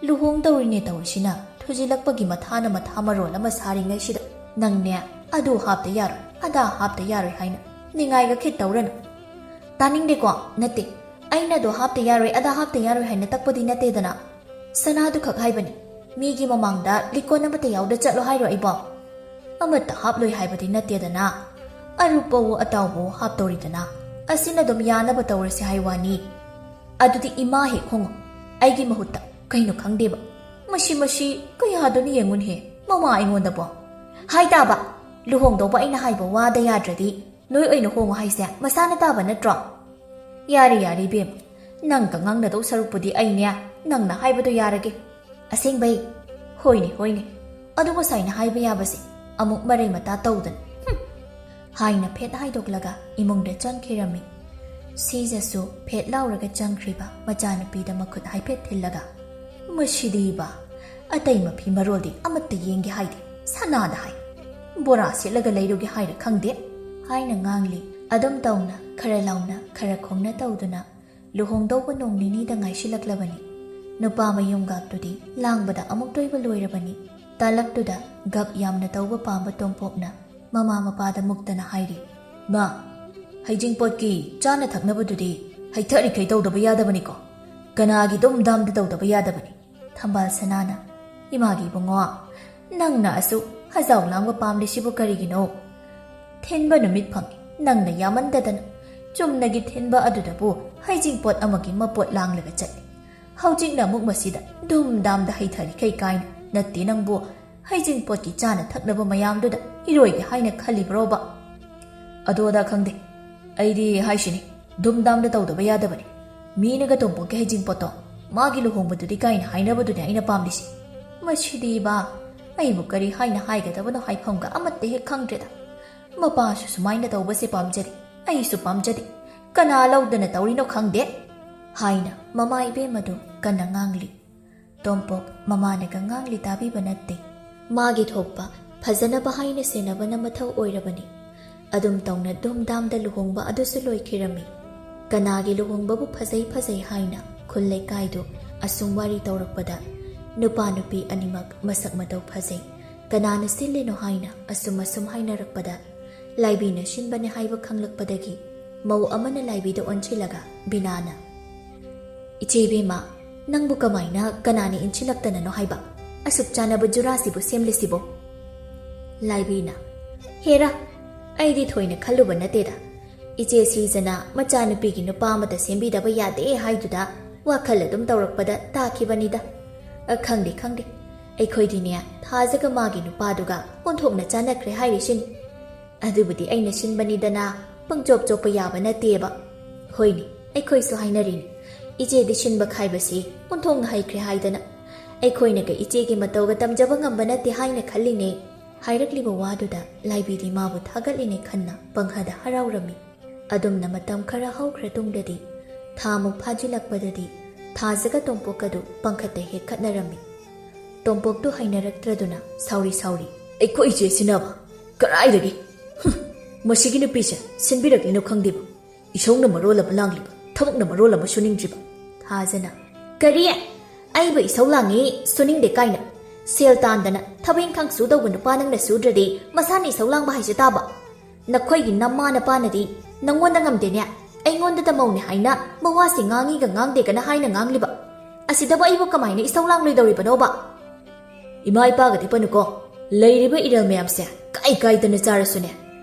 ꯂꯨꯍꯣꯡꯗꯧꯔꯤꯅꯦ ꯇꯧꯔꯤꯁꯤꯅ ꯊꯨꯖꯤꯜꯂꯛꯄꯒꯤ ꯃꯊꯥꯅ ꯃꯊꯥ ꯃꯔꯣꯜ ꯑꯃ ꯁꯥꯔꯤꯉꯩꯁꯤꯗ ꯅꯪꯅꯦ ꯑꯗꯨ ꯍꯥꯞꯇ ꯌꯥꯔꯣꯏ, ꯑꯗꯥ ꯍꯥꯞꯇ ꯌꯥꯔꯣꯏ ꯍꯥꯏꯅ ꯅꯤꯡꯉꯥꯏꯒ ꯈꯤꯠ ꯇꯧꯔꯅꯨ꯫ ꯇꯥꯅꯤꯡꯗꯦꯀꯣ꯫ ꯅꯠꯇꯦ, ꯑꯩꯅ ꯑꯗꯨ ꯍꯥꯞꯇ ꯌꯥꯔꯣꯏ, ꯑꯗꯥ ꯍꯥꯞꯇ ꯌꯥꯔꯣꯏ ꯍꯥꯏꯅ ꯇꯛꯄꯗꯤ ꯅꯠꯇꯦꯗꯅ꯫ ꯁꯅꯥꯗꯨ ꯈꯛ ꯍꯥꯏꯕꯅꯤ꯫ ꯃꯤꯒꯤ ꯃꯃꯥꯡꯗ ꯂꯤꯛꯀꯣꯟ ꯑꯃꯠꯇ ꯌꯥꯎꯗ ꯆꯠꯂꯣ ꯍꯥꯏꯔꯣ ꯑꯩꯕꯣ? ꯑꯃꯠꯇ ꯍꯥꯞꯂꯣꯏ ꯍꯥꯏꯕꯗꯤ ꯅꯠꯇꯦꯗꯅ꯫ ꯑꯔꯨꯞꯄꯋꯣ ꯑꯇꯥꯎꯕꯋꯣ ꯍꯥꯞꯇꯧꯔꯤꯗꯅ꯫ ꯑꯁꯤꯅ ꯑꯗꯨꯝ ꯌꯥꯅꯕ ꯇꯧꯔꯁꯤ ꯍꯥꯏ ꯋꯥꯅꯤ꯫ ꯑꯗꯨꯗꯤ ꯏꯃꯥ ꯍꯦꯛ ꯈꯣꯡꯉꯣ꯫ ꯑꯩꯒꯤ ꯃꯍꯨꯠꯇ ꯀꯩꯅꯣ ꯈꯪꯗꯦꯕ꯫ ꯃꯁꯤ, ꯃꯁꯤ ꯀꯌꯥꯗꯨꯅ ꯌꯦꯡꯉꯨꯅꯍꯦ, ꯃꯃꯥ ꯑꯩꯉꯣꯟꯗꯕꯣ꯫ ꯍꯥꯏ ꯇꯥꯕ, ꯂꯨꯍꯣꯡꯗꯧꯕ ꯑꯩꯅ ꯍꯥꯏꯕ ꯋꯥꯗ ꯌꯥꯗ꯭ꯔꯗꯤ ꯅꯣꯏ ꯑꯣꯏꯅ ꯍꯣꯡꯉꯣ ꯍꯥꯏꯁꯦ ꯃꯁꯥꯅ ꯇꯥꯕ ꯅꯠꯇ꯭ꯔꯣ? ꯌꯥꯔꯦ, ꯌꯥꯔꯦ ꯏꯕꯦꯝꯃ, ꯅꯪꯒ ꯉꯥꯡꯅꯗꯧ ꯁꯔꯨꯛꯄꯨꯗꯤ ꯑꯩꯅꯦ ꯅꯪꯅ ꯍꯥꯏꯕꯗꯣ ꯌꯥꯔꯒꯦ꯫ ꯑꯁꯦꯡꯕꯩ? ꯍꯣꯏꯅꯦ, ꯍꯣꯏꯅꯦ꯫ ꯑꯗꯨ ꯉꯁꯥꯏꯅ ꯍꯥꯏꯕ ꯌꯥꯕꯁꯦ ꯑꯃꯨꯛ ꯃꯔꯩ ꯃꯇꯥ ꯇꯧꯗꯅ꯫ ꯍꯨꯝ! ꯍꯥꯏꯅ ꯐꯦꯠ ꯍꯥꯏꯗꯣꯛꯂꯒ ꯏꯃꯨꯡꯗ ꯆꯪꯈꯤꯔꯝꯃꯤ꯫ ꯁꯤꯖꯁꯨ ꯐꯦꯠ ꯂꯥꯎꯔꯒ ꯆꯪꯈ꯭ꯔꯤꯕ ꯃꯆꯥꯅꯨꯄꯤꯗ ꯃꯈꯨꯠ ꯍꯥꯏꯐꯦꯠ ꯊꯤꯜꯂꯒ, "ꯃꯁꯤꯗꯤꯕ, ꯑꯇꯩ ꯃꯐꯤ ꯃꯔꯣꯜꯗꯤ ꯑꯃꯠꯇ ꯌꯦꯡꯒꯦ ꯍꯥꯏꯗꯦ, ꯁꯅꯥꯗ ꯍꯥꯏ꯫ ꯕꯣꯔꯥ ꯁꯦꯠꯂꯒ ꯂꯩꯔꯨꯒꯦ ꯍꯥꯏꯔ ꯈꯪꯗꯦ," ꯍꯥꯏꯅ ꯉꯥꯡꯂꯤ꯫ ꯑꯗꯨꯝ ꯇꯧꯅ ꯈꯔ ꯂꯥꯎꯅ ꯈꯔ ꯈꯣꯡꯅ ꯇꯧꯗꯨꯅ ꯂꯨꯍꯣꯡꯗꯧꯕ ꯅꯣꯡ ꯅꯤꯅꯤꯗ ꯉꯥꯏꯁꯤꯜꯂꯛꯂꯕꯅꯤ꯫ ꯅꯨꯄꯥ ꯃꯌꯨꯝꯒꯥꯛꯇꯨꯗꯤ ꯂꯥꯡꯕꯗ ꯑꯃꯨꯛ ꯇꯣꯏꯕ ꯂꯣꯏꯔꯕꯅꯤ꯫ ꯇꯥꯂꯛꯇꯨꯗ ꯒꯞ ꯌꯥꯝꯅ ꯇꯧꯕ ꯄꯥꯝꯕ ꯇꯣꯝꯄꯣꯛꯅ ꯃꯃꯥ ꯃꯄꯥꯗ ꯃꯨꯛꯇꯅ ꯍꯥꯏꯔꯤ, "ꯃꯥ, ꯍꯩꯖꯤꯡꯄꯣꯠꯀꯤ ꯆꯥꯅ ꯊꯛꯅꯕꯗꯨꯗꯤ ꯍꯩꯊꯔꯤꯈꯩ ꯇꯧꯗꯕ ꯌꯥꯗꯕꯅꯤꯀꯣ꯫ ꯀꯅꯥꯒꯤ ꯗꯨꯝ ꯗꯥꯝꯗ ꯇꯧꯗꯕ ꯌꯥꯗꯕꯅꯤ꯫" ꯊꯝꯕꯥꯜ ꯁꯅꯥꯅ, "ꯏꯃꯥꯒꯤ ꯏꯕꯨꯡꯉꯣ, ꯅꯪꯅ ꯑꯁꯨꯛ ꯍꯖꯥꯎ ꯂꯥꯡꯕ ꯄꯥꯝꯂꯤꯁꯤꯕꯨ ꯀꯔꯤꯒꯤꯅꯣ? ꯊꯤꯟꯕ ꯅꯨꯃꯤꯠ ꯐꯪꯉꯤ, ꯅꯪꯅ ꯌꯥꯃꯟꯗꯗꯅ ꯆꯨꯝꯅꯒꯤ ꯊꯤꯟꯕ ꯑꯗꯨꯗꯕꯨ ꯍꯩꯖꯤꯡꯄꯣꯠ ꯑꯃꯒꯤ ꯃꯄꯣꯠ ꯂꯥꯡꯂꯒ ꯆꯠꯂꯤ꯫ ꯍꯧꯖꯤꯛꯅ ꯑꯃꯨꯛ ꯃꯁꯤꯗ ꯗꯨꯝ ꯗꯥꯝꯗ ꯍꯩꯊꯔꯤꯈꯩ ꯀꯥꯏꯅ꯫ ꯅꯠꯇꯦ ꯅꯪꯕꯨ, ꯍꯩꯖꯤꯡꯄꯣꯠꯀꯤ ꯆꯥꯅ ꯊꯛꯅꯕ ꯃꯌꯥꯝꯗꯨꯗ ꯏꯔꯣꯏꯒꯦ ꯍꯥꯏꯅ ꯈꯜꯂꯤꯕ꯭ꯔꯣꯕ?" "ꯑꯗꯨ ꯑꯗꯥ ꯈꯪꯗꯦ꯫ ꯑꯩꯗꯤ ꯍꯥꯏꯁꯤꯅꯤ, ꯗꯨꯝ ꯗꯥꯝꯗ ꯇꯧꯗꯕ ꯌꯥꯗꯕꯅꯤ꯫ ꯃꯤꯅꯒ ꯇꯣꯝꯄꯣꯛꯀꯤ ꯍꯩꯖꯤꯡꯄꯣꯠꯇꯣ ꯃꯥꯒꯤ ꯂꯨꯍꯣꯡꯕꯗꯨꯗꯤ ꯀꯥꯏꯅ ꯍꯥꯏꯅꯕꯗꯨꯅꯦ ꯑꯩꯅ ꯄꯥꯝꯂꯤꯁꯤ꯫ ꯃꯁꯤꯗꯤꯕ, ꯑꯩꯕꯨ ꯀꯔꯤ ꯍꯥꯏꯅ ꯍꯥꯏꯒꯗꯕꯅꯣ ꯍꯥꯏꯐꯝꯒ ꯑꯃꯠꯇ ꯍꯦꯛ ꯈꯪꯗ꯭ꯔꯦꯗ꯫ ꯃꯄꯥꯁꯨ ꯁꯨꯃꯥꯏꯅ ꯇꯧꯕꯁꯦ ꯄꯥꯝꯖꯗꯦ, ꯑꯩꯁꯨ ꯄꯥꯝꯖꯗꯦ꯫ ꯀꯅꯥ ꯂꯧꯗꯅ ꯇꯧꯔꯤꯅꯣ ꯈꯪꯗꯦ" ꯍꯥꯏꯅ ꯃꯃꯥ ꯏꯕꯦꯝ ꯑꯗꯨ ꯀꯟꯅ ꯉꯥꯡꯂꯤ꯫ ꯇꯣꯝꯄꯣꯛ ꯃꯃꯥꯅꯒ ꯉꯥꯡꯂꯤ ꯇꯥꯕꯤꯕ ꯅꯠꯇꯦ꯫ ꯃꯥꯒꯤ ꯊꯣꯛꯄ ꯐꯖꯅꯕ ꯍꯥꯏꯅ ꯁꯦꯟꯅꯕꯅ ꯃꯊꯧ ꯑꯣꯏꯔꯕꯅꯤ꯫ ꯑꯗꯨꯝ ꯇꯧꯅ ꯗꯨꯝ ꯗꯥꯝꯗ ꯂꯨꯍꯣꯡꯕ ꯑꯗꯨꯁꯨ ꯂꯣꯏꯈꯤꯔꯝꯃꯤ꯫ ꯀꯅꯥꯒꯤ ꯂꯨꯍꯣꯡꯕꯕꯨ ꯐꯖꯩ ꯐꯖꯩ ꯍꯥꯏꯅ ꯈꯨꯜ ꯂꯩꯀꯥꯏꯗꯨ ꯑꯁꯨꯝ ꯋꯥꯔꯤ ꯇꯧꯔꯛꯄꯗ, ꯅꯨꯄꯥ ꯅꯨꯄꯤ ꯑꯅꯤꯃꯛ ꯃꯁꯛ ꯃꯇꯧ ꯐꯖꯩ, ꯀꯅꯥꯅ ꯁꯤꯜꯂꯤꯅꯣ ꯍꯥꯏꯅ ꯑꯁꯨꯝ ꯑꯁꯨꯝ ꯍꯥꯏꯅꯔꯛꯄꯗ, ꯂꯥꯏꯕꯤꯅ ꯁꯤꯟꯕꯅꯦ ꯍꯥꯏꯕ ꯈꯪꯂꯛꯄꯗꯒꯤ ꯃꯧ ꯑꯃꯅ ꯂꯥꯏꯕꯤꯗ ꯑꯣꯟꯁꯤꯜꯂꯒ ꯕꯤꯅꯥꯅ, "ꯏꯆꯦ ꯏꯕꯦꯝꯃ, ꯅꯪꯕꯨ ꯀꯃꯥꯏꯅ ꯀꯅꯥꯅ ꯏꯟꯁꯤꯜꯂꯛꯇꯅꯅꯣ ꯍꯥꯏꯕ? ꯑꯁꯨꯛ ꯆꯥꯟꯅꯕ ꯖꯨꯔꯥꯁꯤꯕꯨ ꯁꯦꯝꯂꯤꯁꯤꯕꯣ?" ꯂꯥꯏꯕꯤꯅ, "ꯍꯦꯔꯥ, ꯑꯩꯗꯤ ꯊꯣꯏꯅ ꯈꯜꯂꯨꯕ ꯅꯠꯇꯦꯗ꯫ ꯏꯆꯦ ꯁꯤꯖꯅ ꯃꯆꯥꯅꯨꯄꯤꯒꯤ ꯅꯨꯄꯥ ꯑꯃꯠꯇ ꯁꯦꯝꯕꯤꯗꯕ ꯌꯥꯗꯦ ꯍꯥꯏꯗꯨꯗ ꯋꯥꯈꯜ ꯑꯗꯨꯝ ꯇꯧꯔꯛꯄꯗ ꯇꯥꯈꯤꯕꯅꯤꯗ꯫ ꯑ, ꯈꯪꯗꯦ, ꯈꯪꯗꯦ꯫ ꯑꯩꯈꯣꯏꯗꯤꯅꯦ, ꯊꯥꯖꯒ ꯃꯥꯒꯤ ꯅꯨꯄꯥꯗꯨꯒ ꯑꯣꯟꯊꯣꯛꯅ ꯆꯥꯟꯅꯈ꯭ꯔꯦ ꯍꯥꯏꯔꯤꯁꯤꯅꯤ꯫ ꯑꯗꯨꯕꯨꯗꯤ ꯑꯩꯅ ꯁꯤꯟꯕꯅꯤꯗꯅ, ꯄꯪꯆꯣꯞ ꯆꯣꯞꯄ ꯌꯥꯕ ꯅꯠꯇꯦꯕ꯫ ꯍꯣꯏꯅꯦ, ꯑꯩꯈꯣꯏꯁꯨ ꯍꯥꯏꯅꯔꯤꯅꯤ, ꯏꯆꯦꯗꯤ ꯁꯤꯟꯕ ꯈꯥꯏꯕꯁꯤ ꯑꯣꯟꯊꯣꯛꯅ ꯍꯩꯈ꯭ꯔꯦ ꯍꯥꯏꯗꯅ꯫ ꯑꯩꯈꯣꯏꯅꯒ ꯏꯆꯦꯒꯤ ꯃꯇꯧꯒ ꯇꯝꯖꯕ ꯉꯝꯕ ꯅꯠꯇꯦ ꯍꯥꯏꯅ ꯈꯜꯂꯤꯅꯦ" ꯍꯥꯏꯔꯛꯂꯤꯕ ꯋꯥꯗꯨꯗ ꯂꯥꯏꯕꯤꯗꯤ ꯃꯥꯕꯨ ꯊꯥꯒꯠꯂꯤꯅꯦ ꯈꯟꯅ ꯄꯪꯍꯗ ꯍꯔꯥꯎꯔꯝꯃꯤ꯫ ꯑꯗꯨꯝꯅ ꯃꯇꯝ ꯈꯔ ꯍꯧꯈ꯭ꯔ ꯇꯨꯡꯗꯗꯤ, ꯊꯥꯃꯨꯛ ꯐꯥꯖꯤꯜꯂꯛꯄꯗꯗꯤ, ꯊꯥꯖꯒ ꯇꯣꯝꯄꯣꯛꯀꯗꯨ ꯄꯪꯈꯠꯇ ꯍꯦꯛ ꯈꯠꯅꯔꯝꯃꯤ꯫ ꯇꯣꯝꯄꯣꯛꯇꯨ ꯍꯩꯅꯔꯛꯇ꯭ꯔꯗꯨꯅ ꯁꯥꯎꯔꯤ ꯁꯥꯎꯔꯤ, "ꯑꯩꯈꯣꯏ ꯏꯆꯦ ꯁꯤꯟꯅꯕ? ꯀꯔꯥꯏꯗꯒꯤ? ꯍꯨꯝ, ꯃꯁꯤꯒꯤ ꯅꯨꯄꯤꯁꯦ ꯁꯤꯟꯕꯤꯔꯛꯂꯤꯅꯣ ꯈꯪꯗꯦꯕ꯫ ꯏꯁꯧꯅ ꯃꯔꯣꯜ ꯑꯃ ꯂꯥꯡꯂꯤꯕ, ꯊꯕꯛꯅ ꯃꯔꯣꯜ ꯑꯃ ꯁꯨꯅꯤꯡꯗ꯭ꯔꯤꯕ"꯫ ꯊꯥꯖꯅ, "ꯀꯔꯤ? ꯑꯩꯕꯨ ꯏꯁꯧ ꯂꯥꯡꯉꯤ, ꯁꯨꯅꯤꯡꯗꯦ ꯀꯥꯏꯅ? ꯁꯦꯜ ꯇꯥꯟꯗꯅ ꯊꯕꯛ ꯏꯪꯈꯥꯡ ꯁꯨꯗꯧꯕ ꯅꯨꯄꯥ ꯅꯪꯅ ꯁꯨꯗ꯭ꯔꯗꯤ ꯃꯁꯥꯅ ꯏꯁꯧ ꯂꯥꯡꯕ ꯍꯥꯏꯖ ꯇꯥꯕ? ꯅꯈꯣꯏꯒꯤ ꯅꯃꯥ ꯅꯄꯥꯅꯗꯤ ꯅꯪꯉꯣꯟꯗ ꯉꯝꯗꯦꯅꯦ, ꯑꯩꯉꯣꯟꯗ ꯇꯝꯃꯧꯅꯦ ꯍꯥꯏꯅ ꯃꯋꯥꯁꯤ ꯉꯥꯡꯉꯤꯒ ꯉꯥꯡꯗꯦꯒꯅ ꯍꯥꯏꯅ ꯉꯥꯡꯂꯤꯕ꯫ ꯑꯁꯤꯗꯕꯨ ꯑꯩꯕꯨ ꯀꯃꯥꯏꯅ ꯏꯁꯧ ꯂꯥꯡꯂꯣꯏꯗꯧꯔꯤꯕꯅꯣꯕ?" "ꯏꯃꯥ ꯏꯄꯥꯒꯗꯤ ꯄꯟꯅꯨꯀꯣ꯫ ꯂꯩꯔꯤꯕ ꯏꯔꯦꯜ ꯃꯌꯥꯝꯁꯦ ꯀꯥꯏ ꯀꯥꯏꯗꯅ ꯆꯥꯔꯁꯨꯅꯦ,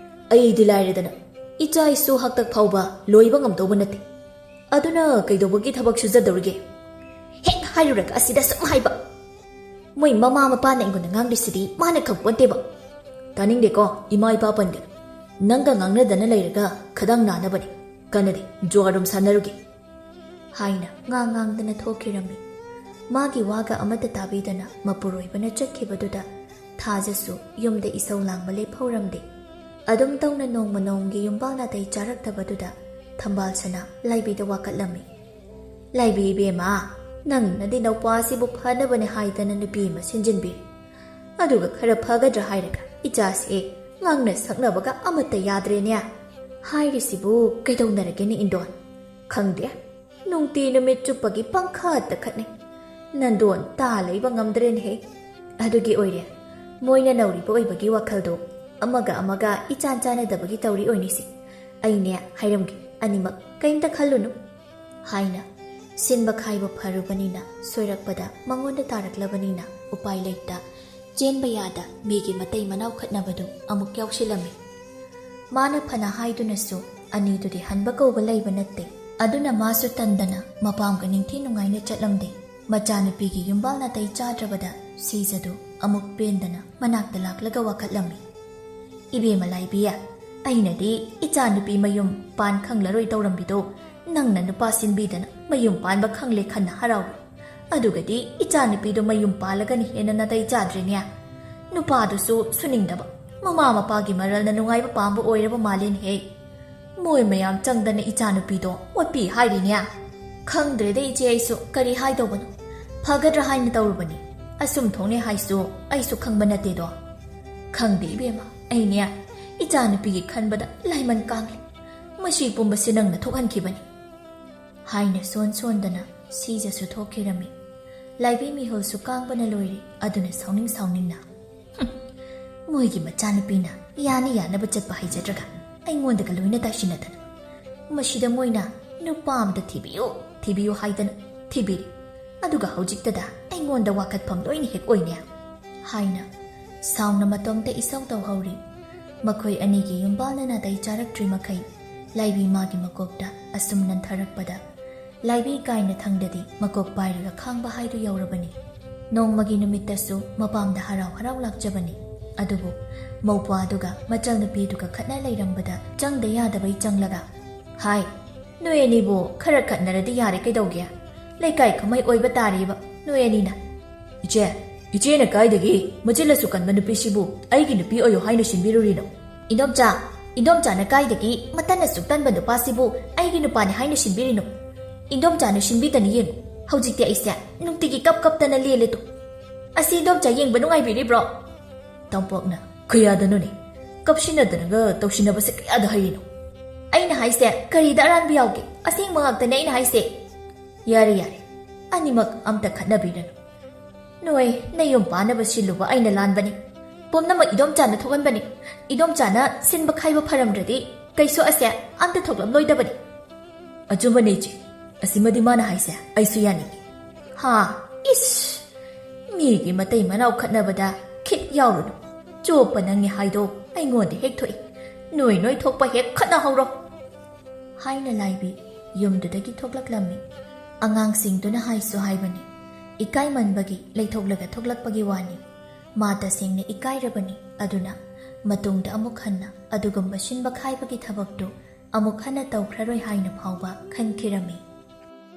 ꯑꯩꯗꯤ ꯂꯥꯏꯔꯗꯅ ꯏꯆꯥ ꯏꯁꯨ ꯍꯥꯛꯇꯛ ꯐꯥꯎꯕ ꯂꯣꯏꯕ ꯉꯝꯗꯧꯕ ꯅꯠꯇꯦ꯫ ꯑꯗꯨꯅ ꯀꯩꯗꯧꯕꯒꯤ ꯊꯕꯛ ꯁꯨꯖꯗꯧꯔꯤꯒꯦ?" ꯍꯦꯛ ꯍꯥꯏꯔꯨꯔꯒ ꯑꯁꯤꯗ ꯁꯨꯝ ꯍꯥꯏꯕ꯫ ꯃꯣꯏ ꯃꯃꯥ ꯃꯄꯥꯅ ꯑꯩꯉꯣꯟꯗ ꯉꯥꯡꯂꯤꯁꯤꯗꯤ ꯃꯥꯅ ꯈꯪꯄꯣꯟꯇꯦꯕ꯫ "ꯇꯥꯅꯤꯡꯗꯦꯀꯣ, ꯏꯃꯥ ꯏꯄꯥ ꯄꯟꯒꯅꯨ꯫ ꯅꯪꯒ ꯉꯥꯡꯅꯗꯅ ꯂꯩꯔꯒ ꯈꯗꯥꯡ ꯅꯥꯅꯕꯅꯤ꯫ ꯀꯥꯟꯅꯗꯦ, ꯖꯨꯋꯥꯔ ꯔꯨꯝ ꯁꯥꯟꯅꯔꯨꯒꯦ" ꯍꯥꯏꯅ ꯉꯥꯡ ꯉꯥꯡꯗꯅ ꯊꯣꯛꯈꯤꯔꯝꯃꯤ꯫ ꯃꯥꯒꯤ ꯋꯥꯒ ꯑꯃꯠꯇ ꯇꯥꯕꯤꯗꯅ ꯃꯄꯨꯔꯣꯏꯕꯅ ꯆꯠꯈꯤꯕꯗꯨꯗ ꯊꯥꯖꯁꯨ ꯌꯨꯝꯗ ꯏꯁꯧ ꯂꯥꯡꯕ ꯂꯦꯞꯍꯧꯔꯝꯗꯦ꯫ ꯑꯗꯨꯝ ꯇꯧꯅ ꯅꯣꯡꯃ ꯅꯣꯡꯃꯒꯤ ꯌꯨꯝꯕꯥꯜ ꯅꯥꯇꯩ ꯆꯥꯔꯛꯇꯕꯗꯨꯗ ꯊꯝꯕꯥꯜ ꯁꯅꯥ ꯂꯥꯏꯕꯤꯗ ꯋꯥꯀꯠꯂꯝꯃꯤ꯫ "ꯂꯥꯏꯕꯤ ꯏꯕꯦꯝꯃ, ꯅꯪꯅꯗꯤ ꯅꯧꯄꯥꯁꯤꯕꯨ ꯐꯅꯕꯅꯦ ꯍꯥꯏꯗꯅ ꯅꯨꯄꯤ ꯑꯃ ꯁꯤꯟꯖꯤꯟꯕꯤꯔꯦ꯫ ꯑꯗꯨꯒ ꯈꯔ ꯐꯒꯗ꯭ꯔꯥ ꯍꯥꯏꯔꯒ ꯏꯆꯥꯁꯦ ꯉꯥꯡꯅ ꯁꯛꯅꯕꯒ ꯑꯃꯠꯇ ꯌꯥꯗ꯭ꯔꯦꯅꯦ꯫ ꯍꯥꯏꯔꯤꯁꯤꯕꯨ ꯀꯩꯗꯧꯅꯔꯒꯦꯅꯦ ꯏꯟꯗꯣꯟ? ꯈꯪꯗꯦ, ꯅꯨꯡꯇꯤ ꯅꯨꯃꯤꯠ ꯆꯨꯞꯄꯒꯤ ꯄꯪꯈꯠꯇ ꯈꯠꯅꯩ꯫ ꯅꯟꯗꯣꯟ ꯇꯥ ꯂꯩꯕ ꯉꯝꯗ꯭ꯔꯦꯅꯦꯍꯦ꯫ ꯑꯗꯨꯒꯤ ꯑꯣꯏꯔꯦ ꯃꯣꯏꯅ ꯅꯧꯔꯤꯕ ꯑꯣꯏꯕꯒꯤ ꯋꯥꯈꯜꯗꯣ ꯑꯃꯒ ꯑꯃꯒ ꯏꯆꯥꯟ ꯆꯥꯟꯅꯗꯕꯒꯤ ꯇꯧꯔꯤ ꯑꯣꯏꯅꯤꯁꯦ꯫ ꯑꯩꯅꯦ ꯍꯥꯏꯔꯝꯒꯦ, ꯑꯅꯤꯃꯛ ꯀꯩꯝꯇ ꯈꯜꯂꯨꯅꯨ" ꯍꯥꯏꯅ ꯁꯤꯟꯕ ꯈꯥꯏꯕ ꯐꯔꯨꯕꯅꯤꯅ, ꯁꯣꯏꯔꯛꯄꯗ ꯃꯉꯣꯟꯗ ꯇꯥꯔꯛꯂꯕꯅꯤꯅ ꯎꯄꯥꯏ ꯂꯩꯇ ꯆꯦꯟꯕ ꯌꯥꯗ ꯃꯤꯒꯤ ꯃꯇꯩ ꯃꯅꯥꯎ ꯈꯠꯅꯕꯗꯨ ꯑꯃꯨꯛ ꯌꯥꯎꯁꯤꯜꯂꯝꯃꯤ꯫ ꯃꯥꯅ ꯐꯅ ꯍꯥꯏꯗꯨꯅꯁꯨ ꯑꯅꯤꯗꯨꯗꯤ ꯍꯟꯕ ꯀꯧꯕ ꯂꯩꯕ ꯅꯠꯇꯦ꯫ ꯑꯗꯨꯅ ꯃꯥꯁꯨ ꯇꯟꯗꯅ ꯃꯄꯥꯝꯒ ꯅꯤꯡꯊꯤ ꯅꯨꯡꯉꯥꯏꯅ ꯆꯠꯂꯝꯗꯦ꯫ ꯃꯆꯥꯅꯨꯄꯤꯒꯤ ꯌꯨꯝꯕꯥꯜ ꯅꯥꯇꯩ ꯆꯥꯗ꯭ꯔꯕꯗ ꯁꯤꯖꯗꯨ ꯑꯃꯨꯛ ꯄꯦꯟꯗꯅ ꯃꯅꯥꯛꯇ ꯂꯥꯛꯂꯒ ꯋꯥꯀꯠꯂꯝꯃꯤ꯫ "ꯏꯕꯦꯝꯃ ꯂꯥꯏꯕꯤ, ꯑꯩꯅꯗꯤ ꯏꯆꯥꯅꯨꯄꯤ ꯃꯌꯨꯝ ꯄꯥꯟ ꯈꯪꯂꯔꯣꯏ ꯇꯧꯔꯝꯕꯤꯗꯣ ꯅꯪꯅ ꯅꯨꯄꯥ ꯁꯤꯟꯕꯤꯗꯅ ꯃꯌꯨꯝ ꯄꯥꯟꯕ ꯈꯪꯂꯦ ꯈꯟꯅ ꯍꯔꯥꯎꯏ꯫ ꯑꯗꯨꯒꯗꯤ ꯏꯆꯥꯅꯨꯄꯤꯗꯣ ꯃꯌꯨꯝ ꯄꯥꯜꯂꯒꯅ ꯍꯦꯟꯅ ꯅꯥꯇꯩ ꯆꯥꯗ꯭ꯔꯦꯅꯦ꯫ ꯅꯨꯄꯥꯗꯨꯁꯨ ꯁꯨꯅꯤꯡꯗꯕ, ꯃꯃꯥ ꯃꯄꯥꯒꯤ ꯃꯔꯜꯅ ꯅꯨꯡꯉꯥꯏꯕ ꯄꯥꯝꯕ ꯑꯣꯏꯔꯕ ꯃꯥꯜꯂꯦꯅꯦꯍꯦ꯫ ꯃꯣꯏ ꯃꯌꯥꯝ ꯆꯪꯗꯅ ꯏꯆꯥꯅꯨꯄꯤꯗꯣ ꯑꯣꯠꯄꯤ ꯍꯥꯏꯔꯤꯅꯦ꯫ ꯈꯪꯗ꯭ꯔꯦꯗ ꯏꯆꯦ, ꯑꯩꯁꯨ ꯀꯔꯤ ꯍꯥꯏꯗꯧꯕꯅꯣ꯫ ꯐꯒꯗ꯭ꯔꯥ ꯍꯥꯏꯅ ꯇꯧꯔꯨꯕꯅꯤ꯫ ꯑꯁꯨꯝ ꯊꯣꯛꯅꯤ ꯍꯥꯏꯁꯨ ꯑꯩꯁꯨ ꯈꯪꯕ ꯅꯠꯇꯦꯗꯣ꯫ ꯈꯪꯗꯦ ꯏꯕꯦꯝꯃ, ꯑꯩꯅꯦ ꯏꯆꯥꯅꯨꯄꯤꯒꯤ ꯈꯟꯕꯗ ꯂꯥꯏꯃꯟ ꯀꯥꯡꯂꯦ꯫ ꯃꯁꯤ ꯄꯨꯝꯕꯁꯤ ꯅꯪꯅ ꯊꯣꯛꯍꯟꯈꯤꯕꯅꯤ" ꯍꯥꯏꯅ ꯁꯣꯟ ꯁꯣꯟꯗꯅ ꯁꯤꯖꯁꯨ ꯊꯣꯛꯈꯤꯔꯝꯃꯤ꯫ ꯂꯥꯏꯕꯤ ꯃꯤꯍꯨꯜꯁꯨ ꯀꯥꯡꯕꯅ ꯂꯣꯏꯔꯦ꯫ ꯑꯗꯨꯅ ꯁꯥꯎꯅꯤꯡ ꯁꯥꯎꯅꯤꯡꯅ, "ꯍꯨꯝ, ꯃꯣꯏꯒꯤ ꯃꯆꯥꯅꯨꯄꯤꯅ ꯌꯥꯅ ꯌꯥꯅꯕ ꯆꯠꯄ ꯍꯩꯖꯗ꯭ꯔꯒ ꯑꯩꯉꯣꯟꯗꯒ ꯂꯣꯏꯅ ꯇꯥꯏꯁꯤꯟꯅꯗꯅ꯫ ꯃꯁꯤꯗ ꯃꯣꯏꯅ ꯅꯨꯄꯥ ꯑꯝꯇ ꯊꯤꯕꯤꯌꯨ, ꯊꯤꯕꯤꯌꯨ ꯍꯥꯏꯗꯅ ꯊꯤꯕꯤꯔꯤ꯫ ꯑꯗꯨꯒ ꯍꯧꯖꯤꯛꯇꯗ ꯑꯩꯉꯣꯟꯗ ꯋꯥꯀꯠꯐꯝ ꯂꯣꯏꯅ ꯍꯦꯛ ꯑꯣꯏꯅꯦ" ꯍꯥꯏꯅ ꯁꯥꯎꯅ ꯃꯇꯣꯝꯇ ꯏꯁꯧ ꯇꯧꯍꯧꯔꯤ꯫ ꯃꯈꯣꯏ ꯑꯅꯤꯒꯤ ꯌꯨꯝꯕꯥꯜꯅ ꯅꯥꯇꯩ ꯆꯥꯔꯛꯇ꯭ꯔꯤ ꯃꯈꯩ ꯂꯥꯏꯕꯤ ꯃꯥꯒꯤ ꯃꯀꯣꯛꯇ ꯑꯁꯨꯝ ꯅꯟꯊꯔꯛꯄꯗ ꯂꯥꯏꯕꯤ ꯀꯥꯏꯅ ꯊꯪꯗꯗꯤ ꯃꯀꯣꯛ ꯄꯥꯏꯔꯒ ꯈꯥꯡꯕ ꯍꯥꯏꯗꯨ ꯌꯧꯔꯕꯅꯤ꯫ ꯅꯣꯡꯃꯒꯤ ꯅꯨꯃꯤꯠꯇꯁꯨ ꯃꯄꯥꯝꯗ ꯍꯔꯥꯎ ꯍꯔꯥꯎ ꯂꯥꯛꯆꯕꯅꯤ꯫ ꯑꯗꯨꯕꯨ ꯃꯧꯄ꯭ꯋꯥꯗꯨꯒ ꯃꯆꯜꯅꯨꯄꯤꯗꯨꯒ ꯈꯠꯅ ꯂꯩꯔꯝꯕꯗ ꯆꯪꯗ ꯌꯥꯗꯕꯩ ꯆꯪꯂꯒ, "ꯍꯥꯏ, ꯅꯣꯏ ꯑꯅꯤꯕꯨ ꯈꯔ ꯈꯠꯅꯔꯗꯤ ꯌꯥꯔꯦ ꯀꯩꯗꯧꯒꯦ? ꯂꯩꯀꯥꯏ ꯈꯨꯃꯩ ꯑꯣꯏꯕ ꯇꯥꯔꯤꯕ ꯅꯣꯏ ꯑꯅꯤꯅ꯫ ꯏꯆꯦ, ꯏꯆꯦꯅ ꯀꯥꯏꯗꯒꯤ ꯃꯆꯤꯜ ꯑꯁꯨꯛ ꯀꯟꯕ ꯅꯨꯄꯤꯁꯤꯕꯨ ꯑꯩꯒꯤ ꯅꯨꯄꯤ ꯑꯣꯏꯌꯣ ꯍꯥꯏꯅ ꯁꯤꯟꯕꯤꯔꯨꯔꯤꯅꯣ? ꯏꯟꯗꯣꯝꯆꯥ, ꯏꯟꯗꯣꯝꯆꯥꯅ ꯀꯥꯏꯗꯒꯤ ꯃꯇꯟ ꯑꯁꯨꯛ ꯇꯟꯕ ꯅꯨꯄꯥꯁꯤꯕꯨ ꯑꯩꯒꯤ ꯅꯨꯄꯥꯅꯤ ꯍꯥꯏꯅ ꯁꯤꯟꯕꯤꯔꯤꯅꯣ? ꯏꯟꯗꯣꯝꯆꯥꯅ ꯁꯤꯟꯕꯤꯗꯅ ꯌꯦꯡꯉꯨ꯫ ꯍꯧꯖꯤꯛꯇꯤ ꯑꯩꯁꯦ ꯅꯨꯡꯇꯤꯒꯤ ꯀꯞ ꯀꯞꯇꯅ ꯂꯦꯜꯂꯦꯗꯣ꯫ ꯑꯁꯤ ꯏꯟꯗꯣꯝꯆꯥ ꯌꯦꯡꯕ ꯅꯨꯡꯉꯥꯏꯕꯤꯔꯤꯕ꯭ꯔꯣ? ꯇꯣꯝꯄꯣꯛꯅ, ꯀꯌꯥꯗꯅꯣꯅꯦ? ꯀꯞꯁꯤꯟꯅꯗꯅꯒ ꯇꯧꯁꯤꯟꯅꯕꯁꯦ ꯀꯌꯥꯗ ꯍꯩꯔꯤꯅꯣ? ꯑꯩꯅ ꯍꯥꯏꯁꯦ ꯀꯔꯤꯗ ꯑꯔꯥꯟꯕ ꯌꯥꯎꯒꯦ? ꯑꯁꯦꯡꯕ ꯉꯥꯛꯇꯅꯦ ꯑꯩꯅ ꯍꯥꯏꯁꯦ꯫ ꯌꯥꯔꯦ, ꯌꯥꯔꯦ, ꯑꯅꯤꯃꯛ ꯑꯝꯇ ꯈꯠꯅꯕꯤꯔꯅꯨ꯫ ꯅꯣꯏ ꯅꯌꯨꯝ ꯄꯥꯟꯅꯕ ꯁꯤꯜꯂꯨꯕ ꯑꯩꯅ ꯂꯥꯟꯕꯅꯤ꯫ ꯄꯨꯝꯅꯃꯛ ꯏꯗꯣꯝꯆꯥꯅ ꯊꯣꯛꯍꯟꯕꯅꯤ꯫ ꯏꯗꯣꯝꯆꯥꯅ ꯁꯤꯟꯕ ꯈꯥꯏꯕ ꯐꯔꯝꯗ꯭ꯔꯗꯤ ꯀꯩꯁꯨ ꯑꯁꯦ ꯑꯝꯇ ꯊꯣꯛꯂꯝꯂꯣꯏꯗꯕꯅꯤ꯫ ꯑꯆꯨꯝꯕꯅꯦ ꯏꯆꯦ, ꯑꯁꯤꯃꯗꯤ ꯃꯥꯅ ꯍꯥꯏꯁꯦ ꯑꯩꯁꯨ ꯌꯥꯅꯤꯡꯉꯤ꯫ ꯍꯥ? ꯏꯁ! ꯃꯤꯒꯤ ꯃꯇꯩ ꯃꯅꯥꯎ ꯈꯠꯅꯕꯗ ꯈꯤꯠ ꯌꯥꯎꯔꯨꯅꯨ꯫ ꯆꯣꯞꯄ ꯅꯪꯉꯦ ꯍꯥꯏꯗꯣ ꯑꯩꯉꯣꯟꯗ ꯍꯦꯛ ꯊꯣꯛꯏ꯫ ꯅꯣꯏ ꯅꯣꯏ ꯊꯣꯛꯄ ꯍꯦꯛ ꯈꯠꯅꯍꯧꯔꯣ꯫ ꯍꯥꯏꯅ ꯂꯥꯏꯕꯤ ꯌꯨꯝꯗꯨꯗꯒꯤ ꯊꯣꯛꯂꯛꯂꯝꯃꯤ꯫ ꯑꯉꯥꯡꯁꯤꯡꯗꯨꯅ ꯍꯥꯏꯁꯨ ꯍꯥꯏꯕꯅꯤ, ꯏꯀꯥꯏꯃꯟꯕꯒꯤ ꯂꯩꯊꯣꯛꯂꯒ ꯊꯣꯛꯂꯛꯄꯒꯤ ꯋꯥꯅꯤ꯫ ꯃꯥ ꯇꯁꯦꯡꯅ ꯏꯀꯥꯏꯔꯕꯅꯤ, ꯑꯗꯨꯅ ꯃꯇꯨꯡꯗ ꯑꯃꯨꯛ ꯍꯟꯅ ꯑꯗꯨꯒꯨꯝꯕ ꯁꯤꯟꯕ ꯈꯥꯏꯕꯒꯤ ꯊꯕꯛꯇꯨ ꯑꯃꯨꯛ ꯍꯟꯅ ꯇꯧꯈ꯭ꯔꯔꯣꯏ ꯍꯥꯏꯅ ꯐꯥꯎꯕ ꯈꯟꯈꯤꯔꯝꯃꯤ꯫